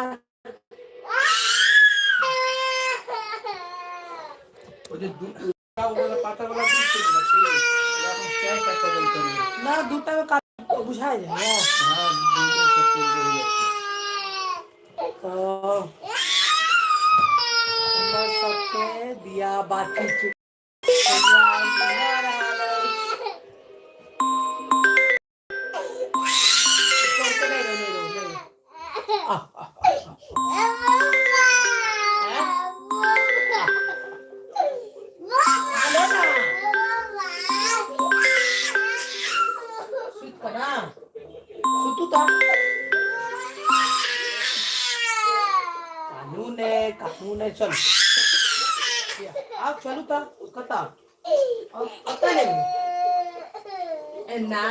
ओ जे दूध वाला पातर वाला दूध छै ने छी, अपन चाय टा कऽ देल करियै। ना, दूटा में का बुझाइ जाए। हाँ, दूध सब तेल हो जाइ छै। तो हमर सबके दिया बाती तैयार भऽ रहल अछि। करते नहीं रहो, नहीं रहो, नहीं रहो। आ, आ, आ, आ। लो ना, सुत कऽ ना, सुतू तऽ। कानून है, कानून है। चल, आब चलू तऽ। कतऽ कतऽ लेबै? ए ना,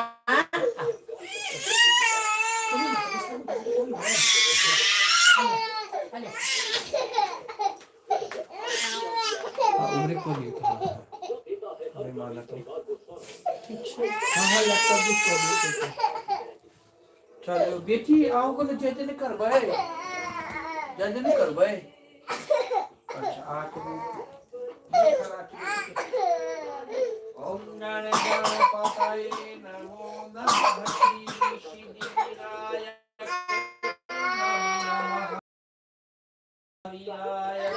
सुनू ना, सुनू ना। चले। हाँ, उम्रे कऽ लियौ तऽ हमें माना तो। ठीक छै। हाँ, लैपटॉप भी कऽ लियौ। चलो बेटी, आओ को जय जय करबै, जय जय करबै। अच्छा, आके ओम गणपतये नमो नमः, श्री सिद्धिविनायक नमः, विनायक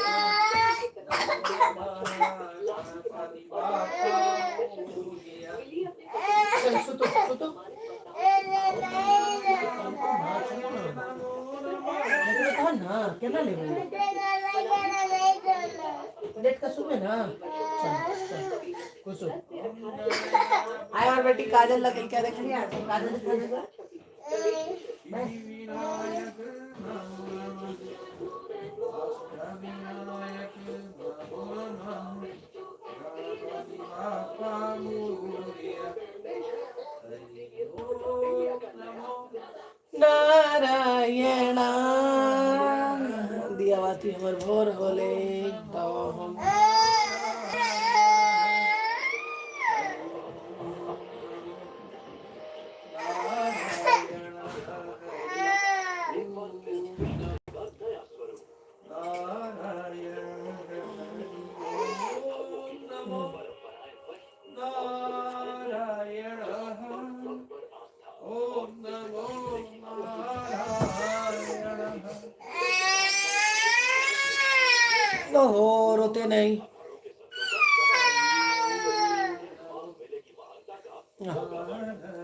नमो नमः, गणपति बाप्पा मोरया। चल, सुतो सुतो। लेकिन तहन ना केना लेबै? लेट कऽ सुतबै ना। चल चल, खुश हो। आय और बेटी काजल लगल क्या? देखलिए आज काजल दिखा देगा। विनायक नमः, अष्टविनायक नमो नमः, गणपति बाप्पा मोरया। हरि ओम नमो नारायण। दिया बाती हमर भऽ भोर होलै तऽ हम ओहो रोते नहीं।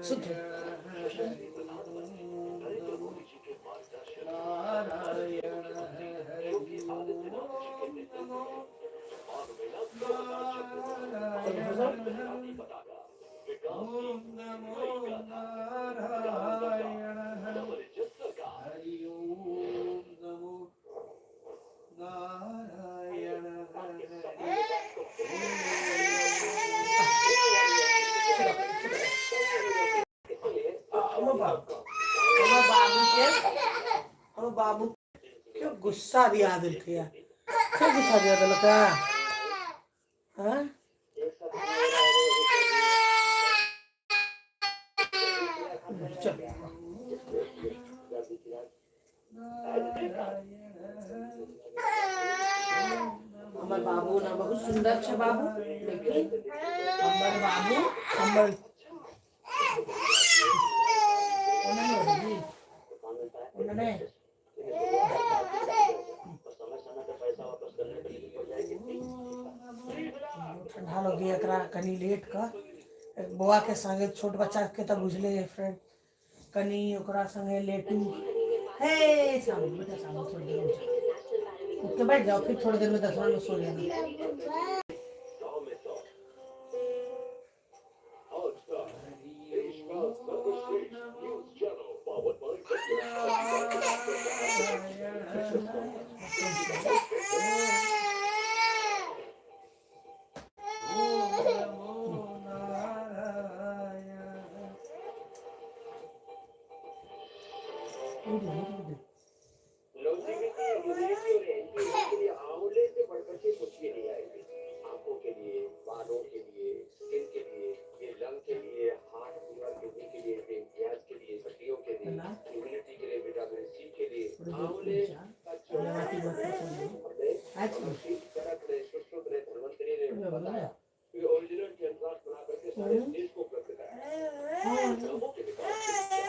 सुन। हमर बाबू, हमर बाबू के, हमर बाबू क्यों गुस्सा दिया देलकै यार? क्यों गुस्सा दिया देलकै? हाँ, चल। हमर बाबू ना बहुत सुंदर छै बाबू, लेकिन हमर बाबू हमर ओना नहि, ओना नहि। ठंडा लगे एकरा कनि लेट कऽ बौआ के संगे, छोट बच्चा के तऽ बुझले है फ्रेंड, कनि ओकरा संगे लेटू। हे सामने बेटा, सामने। थोड़ी देर उठ जाओ, उठ के बैठ जाओ, फिर थोड़ी देर में 10 मिनट में सो जाना। आंवले से बढ़कर के कुछ भी नहीं आएगी। आंखों के लिए, बालों के लिए, स्किन के लिए, ये लंग के लिए, हार्ट, लीवर, किडनी के लिए, पेनक्रियाज के लिए, हड्डियों के लिए, इम्यूनिटी के लिए, विटामिन सी के लिए आंवले का चरक ने, सुश्रुत ने, धन्वंतरी ने बताया कि ओरिजिनल च्यवनप्राश बना करके सारे देश को उपलब्ध कराया। गांवों के विकास के लिए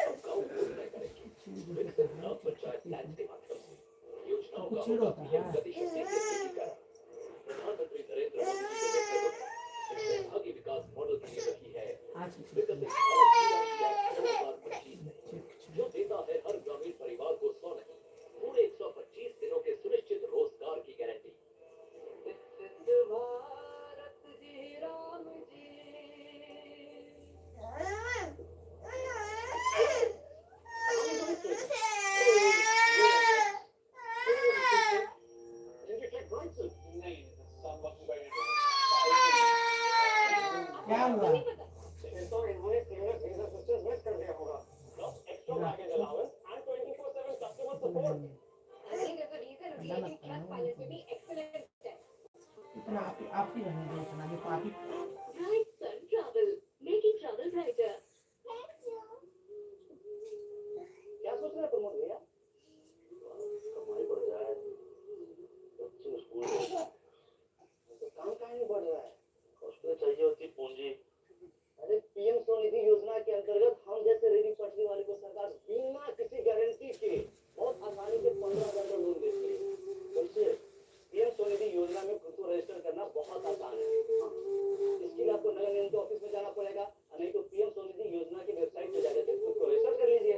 हम गांव को तय करेंगे विकसित ग्राम पंचायत प्लान के माध्यम से। योजनाओं का होगा पीएम गतिशक्ति से एकीकरण। प्रधानमंत्री नरेंद्र मोदी जी के नेतृत्व में इस सहभागी विकास मॉडल की नींव रखी है। विकसित भारत 2025 में जो देता है हर ग्रामीण परिवार को 100 नहीं, पूरे 125 दिनों के सुनिश्चित रोजगार की गारंटी। भारत जी राम जी। क्या हुआ? तो इन्होंने सिग्नल कर दिया होगा। Extra baggage allowance and 24/7 customer support. इतना आप ही रहने दो इतना, देखो आप ही। Bright Sun Travel, making travel brighter. क्या सोच रहे हैं प्रमोद भैया? कमाई बढ़ जाए, बच्चे स्कूल में, तो काम काहे नहीं बढ़ रहा है? उसको चाहिए होती पूंजी। अरे, पीएम स्वनिधि योजना के अंतर्गत हम जैसे रेहड़ी पटरी वाले को सरकार बिना किसी गारंटी के बहुत आसानी से 15,000 का लोन देती है। कैसे? पीएम स्वनिधि योजना में खुद को रजिस्टर करना बहुत आसान है। हाँ। इसके लिए आपको नगर निगम के ऑफिस में जाना पड़ेगा और नहीं तो पीएम स्वनिधि योजना की वेबसाइट पर जाकर के खुद को रजिस्टर कर लीजिए।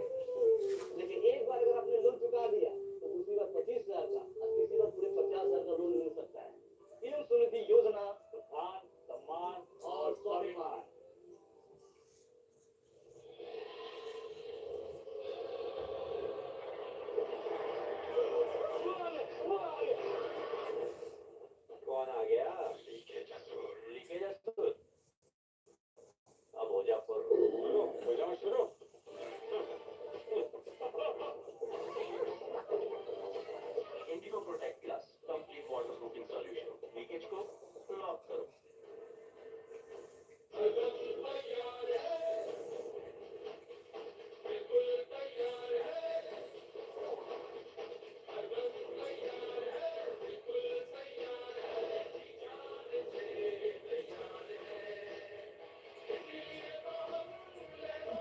देखिए, एक बार अगर आपने लोन चुका दिया तो दूसरी बार 25,000 का और तीसरी बार पूरे 50,000 का लोन मिल सकता है। पीएम स्वनिधि योजना, उत्थान, सम्मान और स्वाभिमान।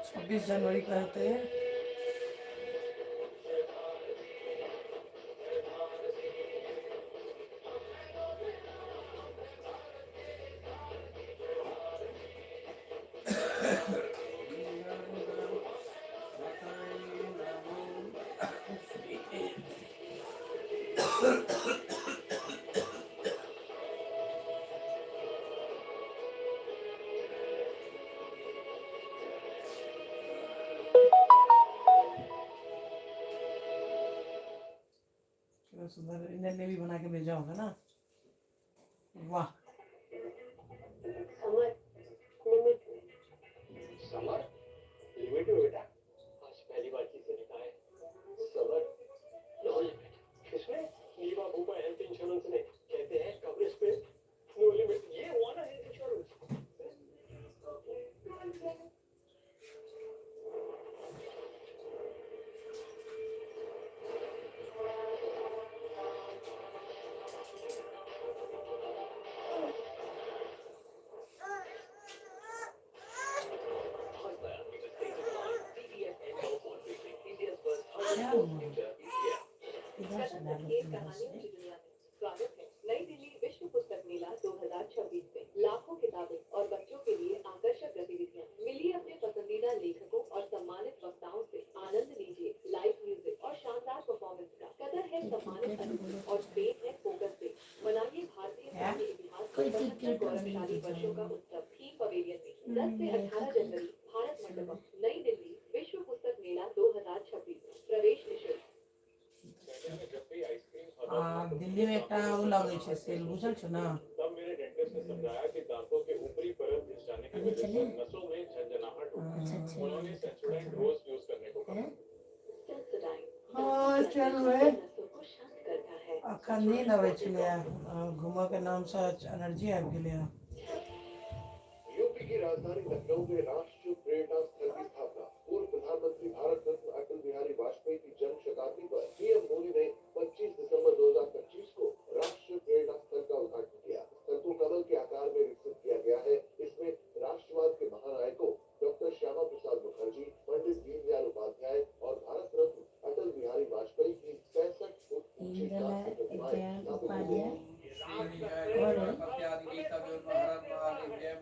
26 जनवरी के हेतै। कितना सुंदर इंडियन नेवी बना के भेजा होगा ना, वाह! समर, लिमिट में। समर, लिमिट में। बेटा, आज पहली बार किसी ने कहा है समर, नो लिमिट। किसने? नीवा बूपा हेल्थ इंश्योरेंस ने। कहते हैं कवरेज पे नो लिमिट। ये हुआ ना हेल्थ इंश्योरेंस। क्या हुआ? इधर से कथा डालो। संकेत इधर कहानियों से। की दुनिया में स्वागत है। नई दिल्ली विश्व पुस्तक मेला 2026 में लाखों किताबें और बच्चों के लिए आकर्षक गतिविधियां। मिलिए अपने पसंदीदा लेखकों और सम्मानित वक्ताओं से। आनंद लीजिए लाइव म्यूजिक और शानदार परफॉर्मेंस का। कतर है सम्मानित अतिथि और स्पेन है फोकस डे। मनाइए भारतीय क्या? फिल्मी इतिहास के कोई 75 टिकट गौरवशाली नहीं। वर्षों का उत्सव थीम पवेलियन में 10 से 18 जनवरी, भारत मंडपम, नई दिल्ली। विश्व पुस्तक मेला 2026, प्रवेश निःशुल्क। आ दिल्ली मे एकटा ओ लगै छै सेल, बुझल छौ ने? तब मेरे डेंटिस्ट ने समझाया कि दांतों के ऊपरी परत घिस जाने की अभी वजह से चलें? नसों में झनझनाहट होती अच्छा अच्छा है। उन्होंने सेंसोडाइन रोज यूज करने को कहा। हैं? सेंसोडाइन हाँ, दांतों के चल अंदर रे। नसों को शांत करता है। अखन नींद अबै छलैए, घूमऽ के नामसँ एनर्जी आबि गेलैए। यूपी की राजधानी लखनऊ में राष्ट्रीय प्रेरणा स्थल की स्थापना। पूर्व प्रधानमंत्री भारत रत्न अटल बिहारी वाजपेयी की जन्म शताब्दी पर पीएम मोदी ने 25 दिसंबर 2025 को राष्ट्रीय प्रेरणा स्थल का उद्घाटन किया। स्थल को कमल के आकार में विकसित किया गया है। इसमें राष्ट्रवाद के महानायकों डॉक्टर श्यामा प्रसाद मुखर्जी, पंडित दीनदयाल उपाध्याय और भारत रत्न अटल बिहारी वाजपेयी की 65 फुट ऊंची दीनदयाल कांस्य प्रतिमाएं दयाल स्थापित की गई। उपाध्याय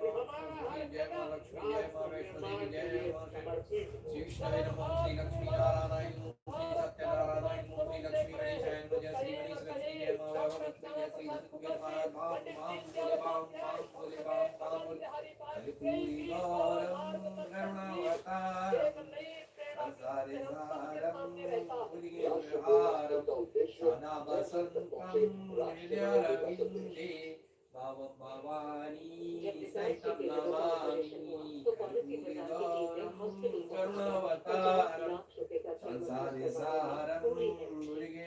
कौन है? जय मां लक्ष्मी, जय मां वैष्णो देवी, जय मां श्री विष्णुवे नमः, श्री लक्ष्मी नारायणाय नमः, श्री सत्यनारायणाय नमः, श्री लक्ष्मी गणेशाय नमः, जय श्री गणेश लक्ष्मी, जय मां वैभव लक्ष्मी, जय श्री धन कुबेर महाराज। बाम बाम बोले बाम बाम बोले बाम बाम बोले। हरिपूरी गौरम करुणावतारम संसारे सारम राष्ट्रीय प्रेरणा स्थल भुजगेन्द्रहारम का उद्देश्य सदा जन जन तक वसन्तं पहुंचे राष्ट्र नायकों का संदेश। हृदयारविन्दे भवं भवानी जब डिजाइन सहितं के लोगों का ऑपरेशन हुआ नमामि। तो पॉलिसी बाजार की टीम ने कर्पूरिगौरं हॉस्पिटल पहुंचकर 50 करुणावतारं लाख रुपए का जीवन संसारे करवाने सारं पूरी है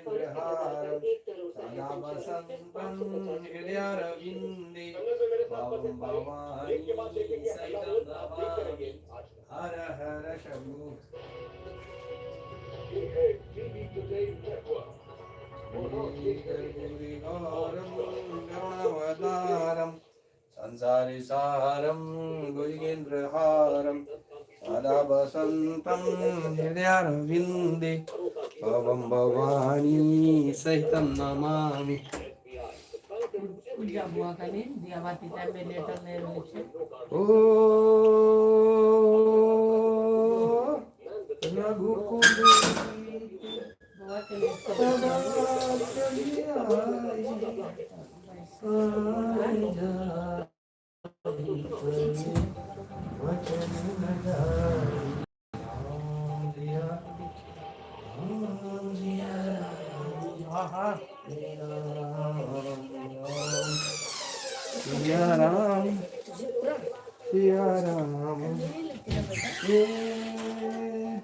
पॉलिसी बाजार भुजगेन्द्रहारं पर 1 करोड़ का सदा हेल्थ इंश्योरेंस सिर्फ वसन्तं 550 रुपए में हृदयारविन्दे दंगल में मेरे साथ बस भवं इतना ही। एक के बाद भवानी देखेंगे हल्ला सहितं बोल। आप देखते नमामि। रहिए आज तक। हर हर शम्भो। ये है टीवी टुडे नेटवर्क। कर्पूरिगौरं करुणावतारं संसारे सारं भुजगेन्द्रहारं सदा वसन्तं हृदयारविन्दे भवं भवानी सहितं नमामि। पूजा बुआ कनि दिया बाती टाइम में लेटल नहि रहै छै। ओ रघुकुल बौआ के लेट कऽ सदा चली आई आइ जाहि वचन न जाई। राम सिया राम सिया राम हाँ हाँ राम राम सिया राम सिया राम। नहीं लगती ना बेटा? ये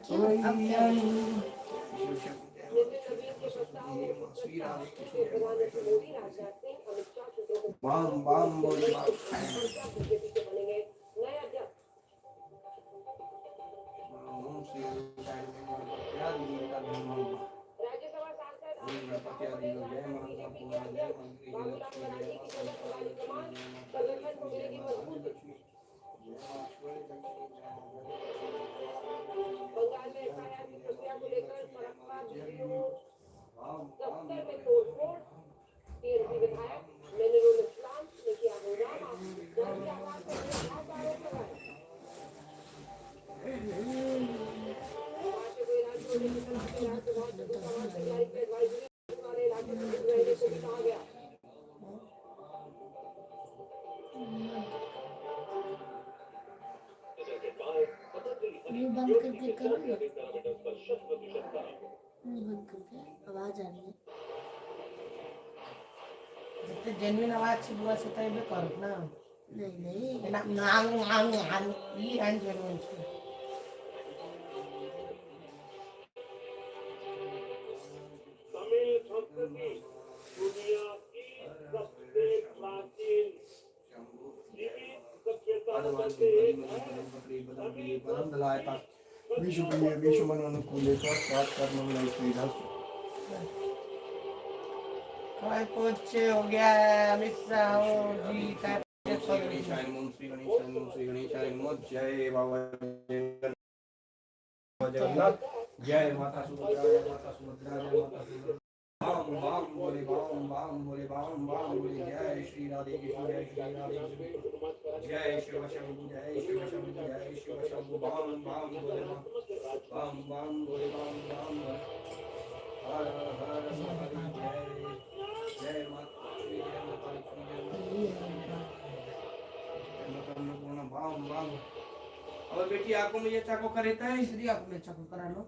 क्यों? अब क्या हुआ? श्री राधे कृष्ण बाम बाम बोले बाम। ओम श्री ओम गणपति आदि जय मां अन्नपूर्णा, जय मां गृहलक्ष्मी, जय मां संतान लक्ष्मी, जय मां लक्ष्मी, जय मां आदिलक्ष्मी, जय मां ऐश्वर्य लक्ष्मी, जय मां गजलक्ष्मी। मुंह बंद करके करो ना, मुंह बंद करके। आवाज आ रही है। जते जेन्युइन आवाज छै बुआ से तऽ एबे करत ना। नहीं नहीं। एना आंग आंग आंग ई अनजेन्युइन छै। तमिल संस्कृति दुनिया की सबसे प्राचीन जीवित सभ्यताओं में से एक है। विश्व अनुकूले सात। काय कुछ हो गया है अमित शाह जी का? श्री गणेशाय नमः, श्री गणेशाय नमः, श्री गणेशाय नमः। जय बाबा जगन्नाथ, जय माता सुभद्रा, जय माता सुभद्रा, जय माता सुभद्रा। बाम बाम बोले, बाम बाम बोले, बाम बाम बोले। जय श्री राधे कृष्ण, जय श्री राधे कृष्ण, जय शिव शंभु, जय शिव शंभु, जय शिव शंभु। बाम बाम बोले, बाम बाम बोले, बाम बाम बोले। हर हर महादेव। जय जय माता लक्ष्मी, जय माता लक्ष्मी, जय माता जय माता अन्नपूर्णा। बाम बाम। और बेटी, आपको मुझे चाको करेता है। श्री आप में चक्कर करा लो,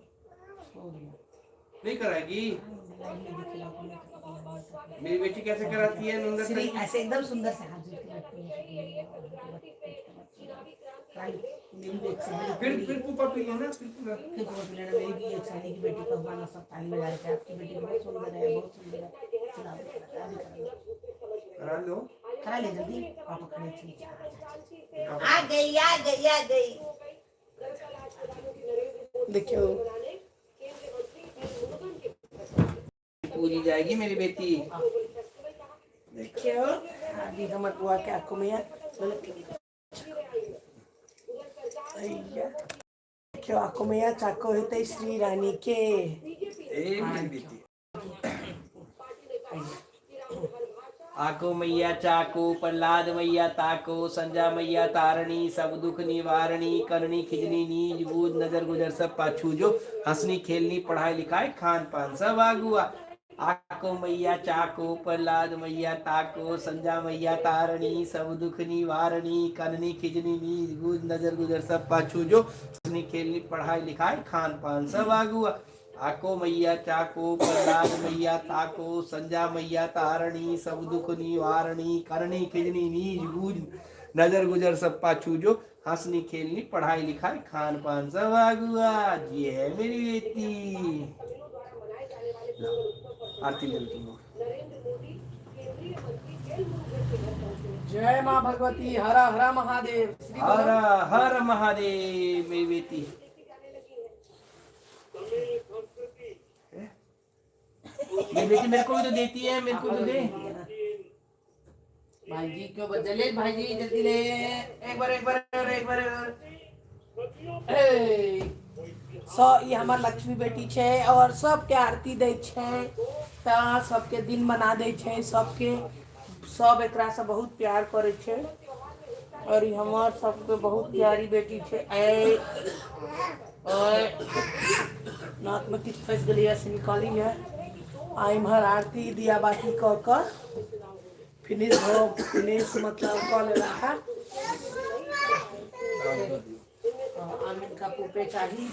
सो गया। नहीं कराएगी। लाइन में दिखेगा आपको, मैं करा। मेरी बेटी कैसे कराती है नंदन? श्री ऐसे एकदम सुंदर से हाथ जोड़ के बैठती है। मेरी भी एक सहेली फिर पुपा पी लेना, फिर पूरा। फिर बोल लेना। मेरी भी एक सहेली की बेटी का हुआ ना, सब ताली बजा रहे थे, आपकी बेटी बहुत सुंदर है, बहुत सुंदर है। चलो, आप भी करा, आप भी करा लो। करा लो। करा ले जल्दी, पापा खड़े थे। आ गई, आ गई, आ गई। देखियो। पूरी जाएगी मेरी बेटी। देखियो, अभी हमर बुआ के आंखों में भैया, देखियो, आंखों में चाको हेतै श्री रानी के। ए मेरी बेटी, आको मैया चाको, प्रहलाद मैया ताको, संजा मैया तारणी, सब दुख निवारणी, करनी खिजनी नीज बूझ, नजर गुजर सब पाछू जो, हंसनी खेलनी पढ़ाई लिखाई खान पान सब आगुआ। आको मैया चाको, प्रहलाद मैया ताको, संजा मैया तारणी, सब दुख निवारणी, करनी खिजनी नीज बूझ, नजर गुजर सब पाछू जो, हंसनी खेलनी पढ़ाई लिखाई खान पान सब आगुआ। आको मैया चाको, प्रहलाद मैया ताको, संजा मैया तारणी, सब दुख निवारणी, करनी खिजनी नीज बूझ, नजर गुजर सब पाछू जो, हंसनी खेलनी पढ़ाई लिखाई खान पान सब आगुआ। जी है मेरी बेटी। लो, आरती ले लो तुम लोग। जय माँ भगवती, हर हर महादेव। श्री हर हर महादेव। मेरी बेटी, मेरी बेटी मेरे को भी तो देती है, मेरे को तो दे। भाई जी क्यों बदले? भाई जी जल्दी ले, एक बार, एक बार, एक बार, एक बार। ए, सो ई हमर लक्ष्मी बेटी छै और सबके आरती दै छै, तऽ सबके दिन मना दै छै। सबके सब एकरासँ बहुत प्यार करै छै और ई हमर सबके बहुत प्यारी बेटी छै। ए ओए, नाक में किछु फँसि गेलैए, से निकाली है। आ इम्हर आरती दिया बाती कऽ कऽ फिनिश हो, फिनिश मतलब कऽ लेला है। आमिन का पुपे चाही।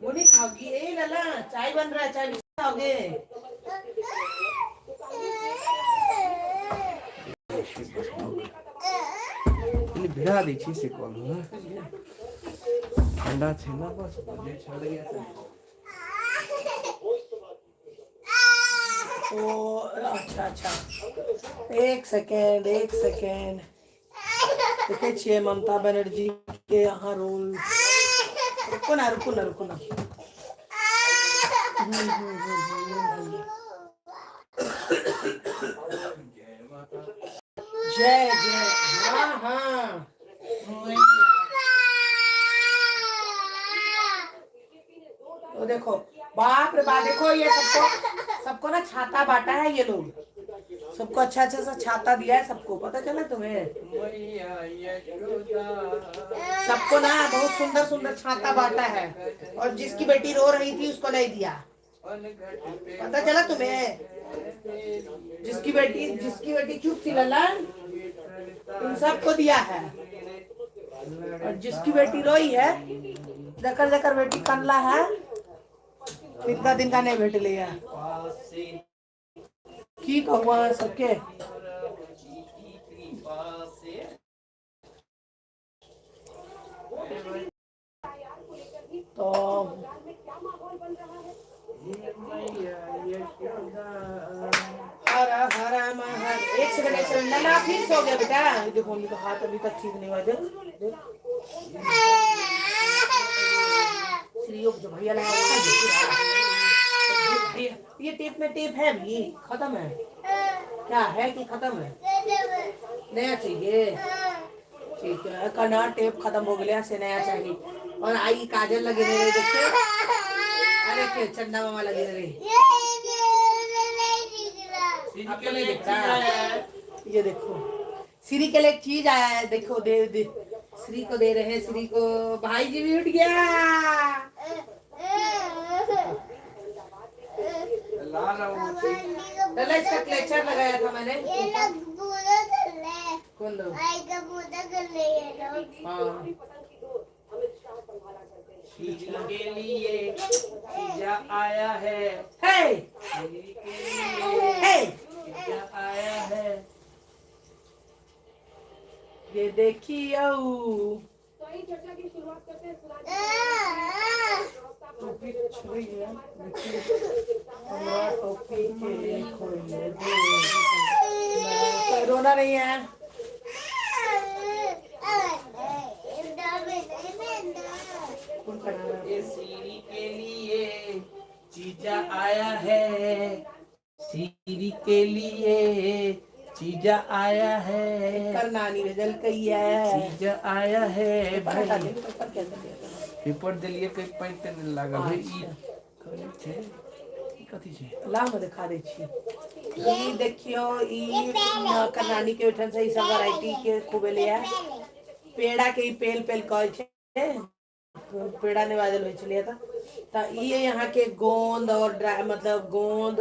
वो नहीं खाओगी? ए लला, चाय बन रहा है, चाय भी खाओगे? इन्हें भिड़ा दी छी से कॉल ठंडा छे ना, बस मुझे छड़ गया था। ओ अच्छा अच्छा, एक सेकेंड, एक सेकेंड। देखै छियै ममता बनर्जी के यहाँ रोल। रुको ना, रुको ना, रुको ना। जय माता। जय जय, हाँ हाँ। तो देखो, बाप रे बाप, देखो ये सबको सबको ना छाता बांटा है ये लोग। सबको अच्छा अच्छा सा छाता दिया है सबको। पता चला तुम्हें? मैया यशोदा। सबको ना बहुत सुंदर सुंदर छाता बांटा है और जिसकी बेटी रो रही थी उसको नहीं दिया। पनघट पे। पता चला तुम्हें? जिसकी बेटी चुप थी ललन। इन सबको दिया है। और जिसकी बेटी रोई है, जकर जकर बेटी कनला है, तिनका तिनका नहीं भेटले है। की कहू अहाँ सबके। तो हर हर हर, एक सेकंड एक सेकंड, ना फिर सो गया बेटा। देखो मम्मी का हाथ अभी तक ठीक नहीं हुआ, देख देख। श्री जो भैया लगा, ये टेप में टेप है भी खत्म है क्या है कि खत्म है? नया चाहिए, ठीक है। कना टेप खत्म हो गया से नया चाहिए। और आई काजल लगे रहे देखिए, अरे के चंदा मामा लगे रहे। आपको नहीं दिखता? ये देखो श्री के लिए एक चीज आया है, देखो दे दे, श्री को दे रहे हैं, श्री को। भाई जी भी उठ गया। लला इसका क्लेचर लगाया था मैंने। कौन लो? हाँ। के लिए पिज्जा आया है। हे हे पिज्जा आया है। ये देखियो टोपी छुई है, देखिए हमरा टोपी के खोले दे। रोना नहीं है। कौन कर रहा है? ये सीरी के लिए चीजा आया है, सीरी के लिए चीजा आया है। कर नानी भेजल कई है। चीजा आया है पेपर हटा भाई। दे, पेपर के अंदर दिया। पेपर देलिए कई पैंट नहीं लागल है। ई कथी छै? ई कथी छै? ला हम दिखा दै छी। ई देखियो ई करनानी के ओहिठाम से ई सब वैरायटी के खूब एलैया। पेड़ा के ई पेल पेल कहै छै, पेड़ा नहि बाजल होइ छलैया। तऽ ई यहाँ के गोंद और ड्राई, मतलब गोंद,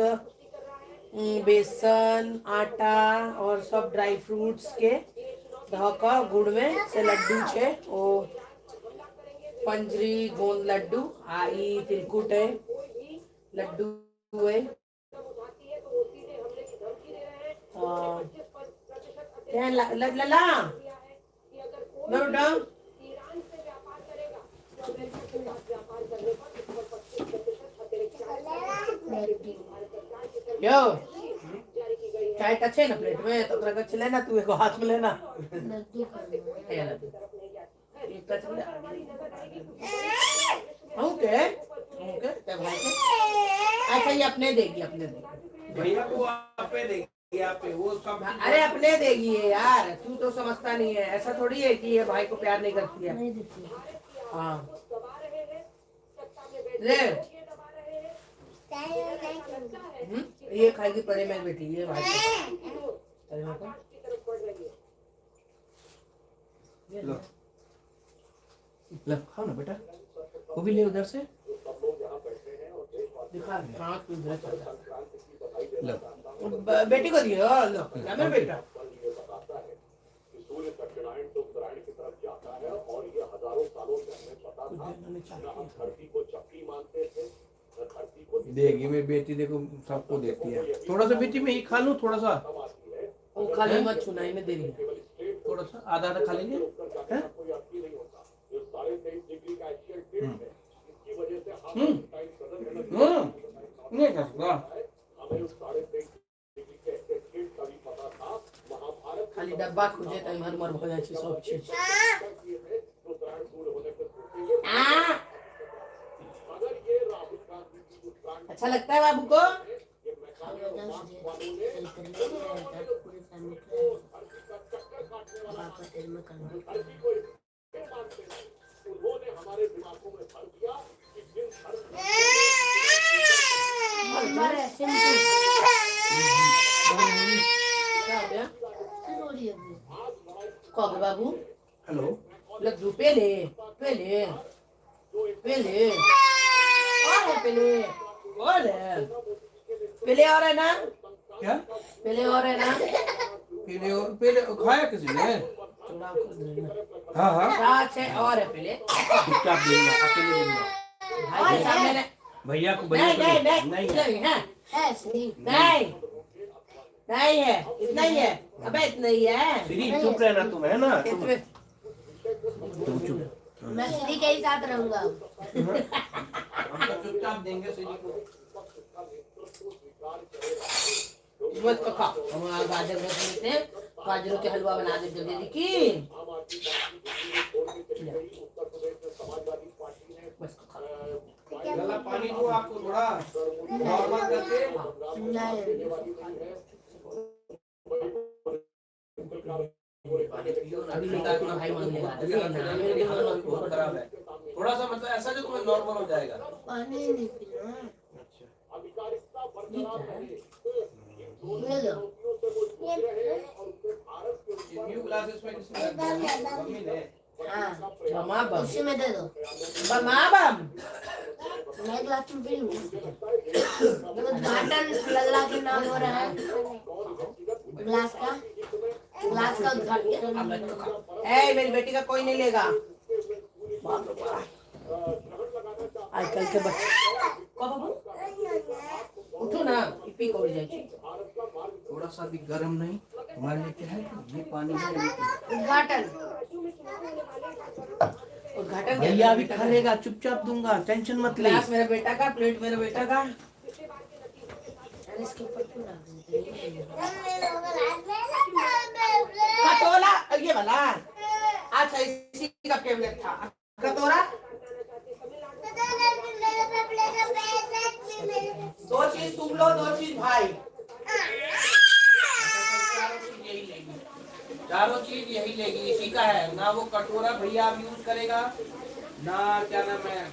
बेसन, आटा और सब ड्राई फ्रूट्स के धऽ कऽ गुड़ में से लड्डू छै। ओ पंजरी गोंद लड्डू आ ई तिलकुट है, लड्डू है। केहन लला बेटा? यो चाय का छै ना प्लेट में, तो ओकरा गछ लेना, तू एगो हाथ में लेना। हे लड्डू एक टच ले। ओके ओके, ते भाई के। अच्छा ये अपने देगी, अपने देगी भैया को, आपे देगी, आपे वो सब। अरे अपने देगी ये यार, तू तो समझता नहीं है। ऐसा थोड़ी है कि ये भाई को प्यार नहीं करती है। नहीं देती। हाँ ले। ये खाएगी परे में बेटी, ये भाई को। अरे मेरे को लो लो, खाओ ना बेटा, वो भी ले उधर से। दिखा हाथ उधर चल। लो। बेटी को दियो, लो ला मेरे बेटा। सूर्य दक्षिणायन से उत्तरायण की तरफ जाता है और ये हजारों सालों से हमें पता था। न हम धरती को चक्की मानते थे, न धरती को देगी मेरी बेटी, देखो सबको देती है। थोड़ा सा बेटी मैं ही खा लूं थोड़ा सा। वो खा ले मत, छूना ही में देरी है। थोड़ा सा आधा आधा खा लेंगे हैं? कोई अर्थ ही नहीं होता। जो 23.5 डिग्री का एक्सियल टिल्ट है, इसकी वजह से हम नहीं खा सकता। हमें उस 23.5 डिग्री के एक्सियल टिल्ट का भी पता था। महाभारत खाली डब्बा खुजे त इम्हर उम्हर भऽ जाइ छै सब चीज। किए थे तो उत्तरायण पूर्ण होने पर सोचेंगे। आ अगर ये राहुल गांधी की उत्तरायण अच्छा लगता है बाबू को? ये मैकाले और मार्क्स वालों ने पूरी फैमिली धरती का चक्कर काटने वाला पापा तेरे में करना। धरती को इसलिए मानते हैं, उन्होंने हमारे दिमागों में भर दिया कि जिन धर्म हमारे सिंपल क्या हो गया? रो रही है वो। कह बाबू। हेलो। लड्डू पेले पेले पेले और है, पेले और है, पेले और है ना। क्या? पेले और है ना। पीले और पीले खाया किसी ने? चूड़ा खुद लेना। हाँ हाँ, सात है और है पहले चुपचाप देना, अकेले देना। भाई के सामने नहीं। भैया को, भैया नहीं को नहीं नहीं नहीं है। नहीं है। है श्री। नहीं नहीं है, इतना ही है। अबे इतना ही है। श्री चुप रहना तुम, है ना? तुम इतने तुम चुप। मैं श्री के ही साथ रहूंगा। हम तो चुपचाप देंगे श्री को। बस तो खा। हम यहाँ गाजर रख लेते हैं, गाजरों के हलवा बना दे जल्दी जल्दी की। बस तो खा। लला पानी दो आपको थोड़ा नॉर्मल करके। नहीं। पानी पियो ना, अभी ठंडा लेके अपना भाई मांग लेगा। अभी मेरी हालत अभी बहुत खराब है। थोड़ा सा मतलब ऐसा जो तुम्हें नॉर्मल हो जाएगा। पानी नहीं पीना। अच्छा। ले लो। ये न्यू ग्लासेस में किसने रख दिया? मम्मी ने। हाँ, बमा बम। उसी में दे दो। बमा बम। मैं ग्लास में पी लूंगी। उद्घाटन लल्ला के नाम हो रहा है। ग्लास का, ग्लास का उद्घाटन। अब तो खा। ए मेरी बेटी का कोई नहीं लेगा। बाप रे बाप। आजकल के बच्चे। कब बाबू उठो ना, पी को जाए। थोड़ा सा भी गर्म नहीं, हमारे लिए क्या है कि ये पानी है। उद्घाटन। उद्घाटन। भैया अभी खा लेगा, चुपचाप दूंगा, टेंशन मत ले। ग्लास मेरे बेटा का, प्लेट मेरे बेटा का। अरे इसके ऊपर क्यों रख देते हैं? कटोला ये वाला। अच्छा इसी का फेवरेट था कटोरा। दो चीज तुम लो, दो चीज भाई। चारों चीज यही लेगी, चारों चीज यही लेगी, इसी का है ना। वो कटोरा भैया आप यूज करेगा ना, क्या नाम है,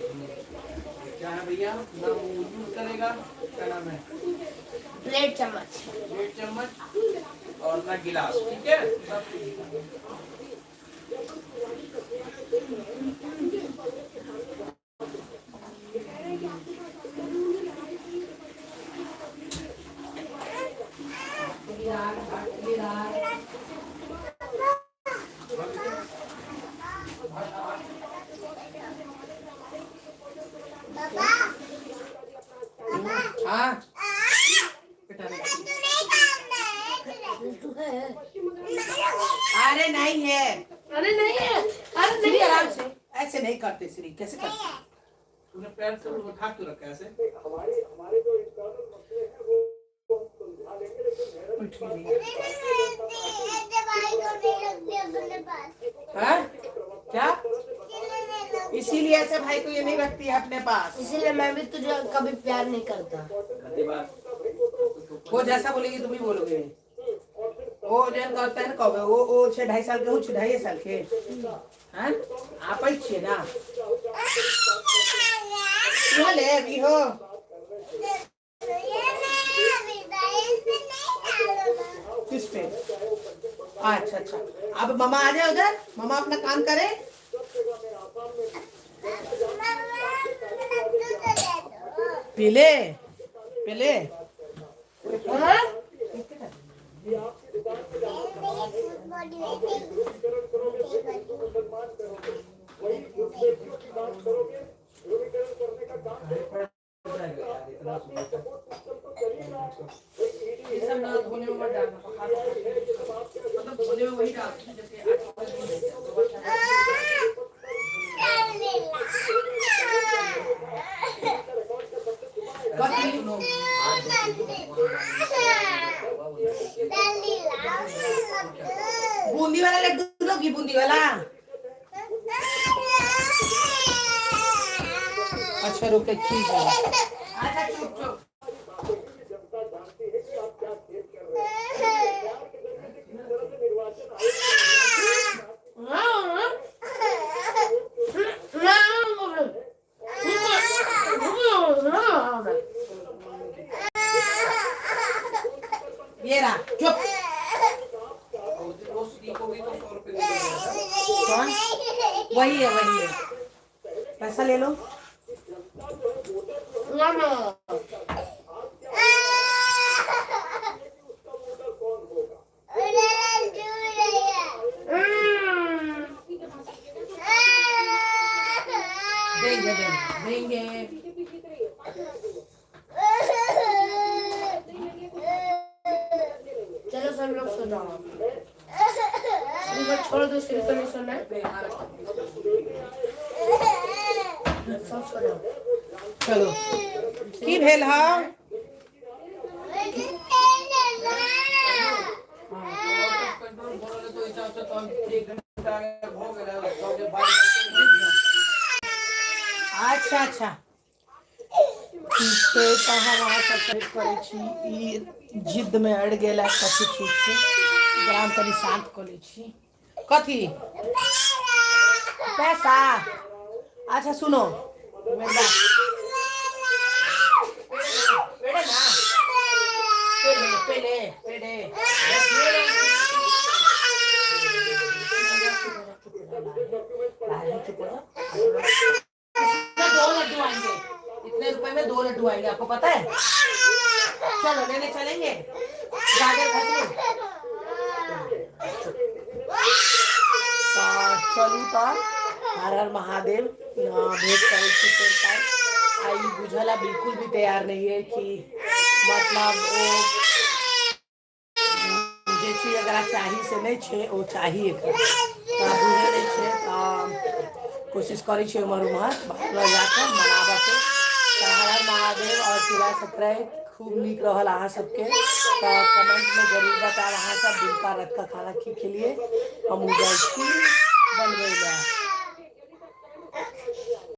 क्या है भैया ना, वो यूज करेगा, क्या नाम है, प्लेट चम्मच। प्लेट चम्मच और ना गिलास, ठीक है? सब चीज़ का। हाँ बेटा नहीं। अरे नहीं है। अरे नहीं है। अरे श्री आराम से, ऐसे नहीं करते श्री, कैसे करते? तूने पैर से उठा क्यों रखा है ऐसे? हमारे हमारे जो इंटरनल मसले हैं वो हम सुलझा लेंगे, लेकिन हैरत की बात ये हाँ? क्या इसीलिए ऐसे भाई को ये नहीं रखती है अपने पास। इसीलिए मैं भी तुझे कभी प्यार नहीं करता। गंदी बात। वो जैसा बोलेगी तुम भी बोलोगे। वो जन कहते हैं कब वो छह ढाई साल के हो, छह ढाई साल के हैं आप ही छिए ना। यहाँ ले अभी हो। किस पे? अच्छा अच्छा, अब मामा आ जाए उधर, मामा अपना काम करे। पीले पीले। ये सब ना धोने में मत डालना, मतलब धोने में वही डालते हैं जैसे आजकल नहीं है। सुनो, आज देखो भगवान बूंदी वाला लड्डू लोगी, बूंदी वाला। अच्छा रुके, ठीक है। अच्छा चुप चुप। ये रहा, चुप। उस दिन वो श्री को भी तो 100 रुपये दे दिया था। कौन? वही है, वही है। पैसा ले लो। छोड़ दो, सिर पे नहीं सोना है। सब सो जाओ। चलो, की भेल हौ? कंट्रोल बोलले तो हिसाब से तो एक घंटा हो गेलै तो जे बाइक। अच्छा, ठीक छै। तऽ हम अहाँ सब करै छी, ई जिद्दमे अड़ि गेल है कथी चीजके। एकरा हम कनि शान्त कऽ लै छी। कथी पैसा? अच्छा सुनो मेरा पेड़े ना, पेड़े पेड़े पेड़े। चुप हो जा। इसमें दो लड्डू आएंगे, इतने रुपए में दो लड्डू आएंगे, आपको पता है? चलो, लेने चलेंगे गाजर खसरू। तऽ चलू, तऽ हर हर महादेव। भेंट करै छी फेर काल्हि। आ ई बुझल है, बिल्कुल भी तैयार नहीं है कि मतलब ओ जे चीज एकरा चाही से नहि छै, ओ चाही एकरा। तऽ बुझै नहि छै। तऽ कोशिश करै छियै उम्हर उम्हर बाहर लऽ जाकऽ मनाबऽके। तऽ हर हर महादेव आओर तिला संक्रांति खूब नीक रहल अहाँ सबके। तऽ कमेंटमे जरूर बतायब अहाँ सब दिनका रातका खाना की खेलियै। हमहूँ जाइ छी बनबै लए।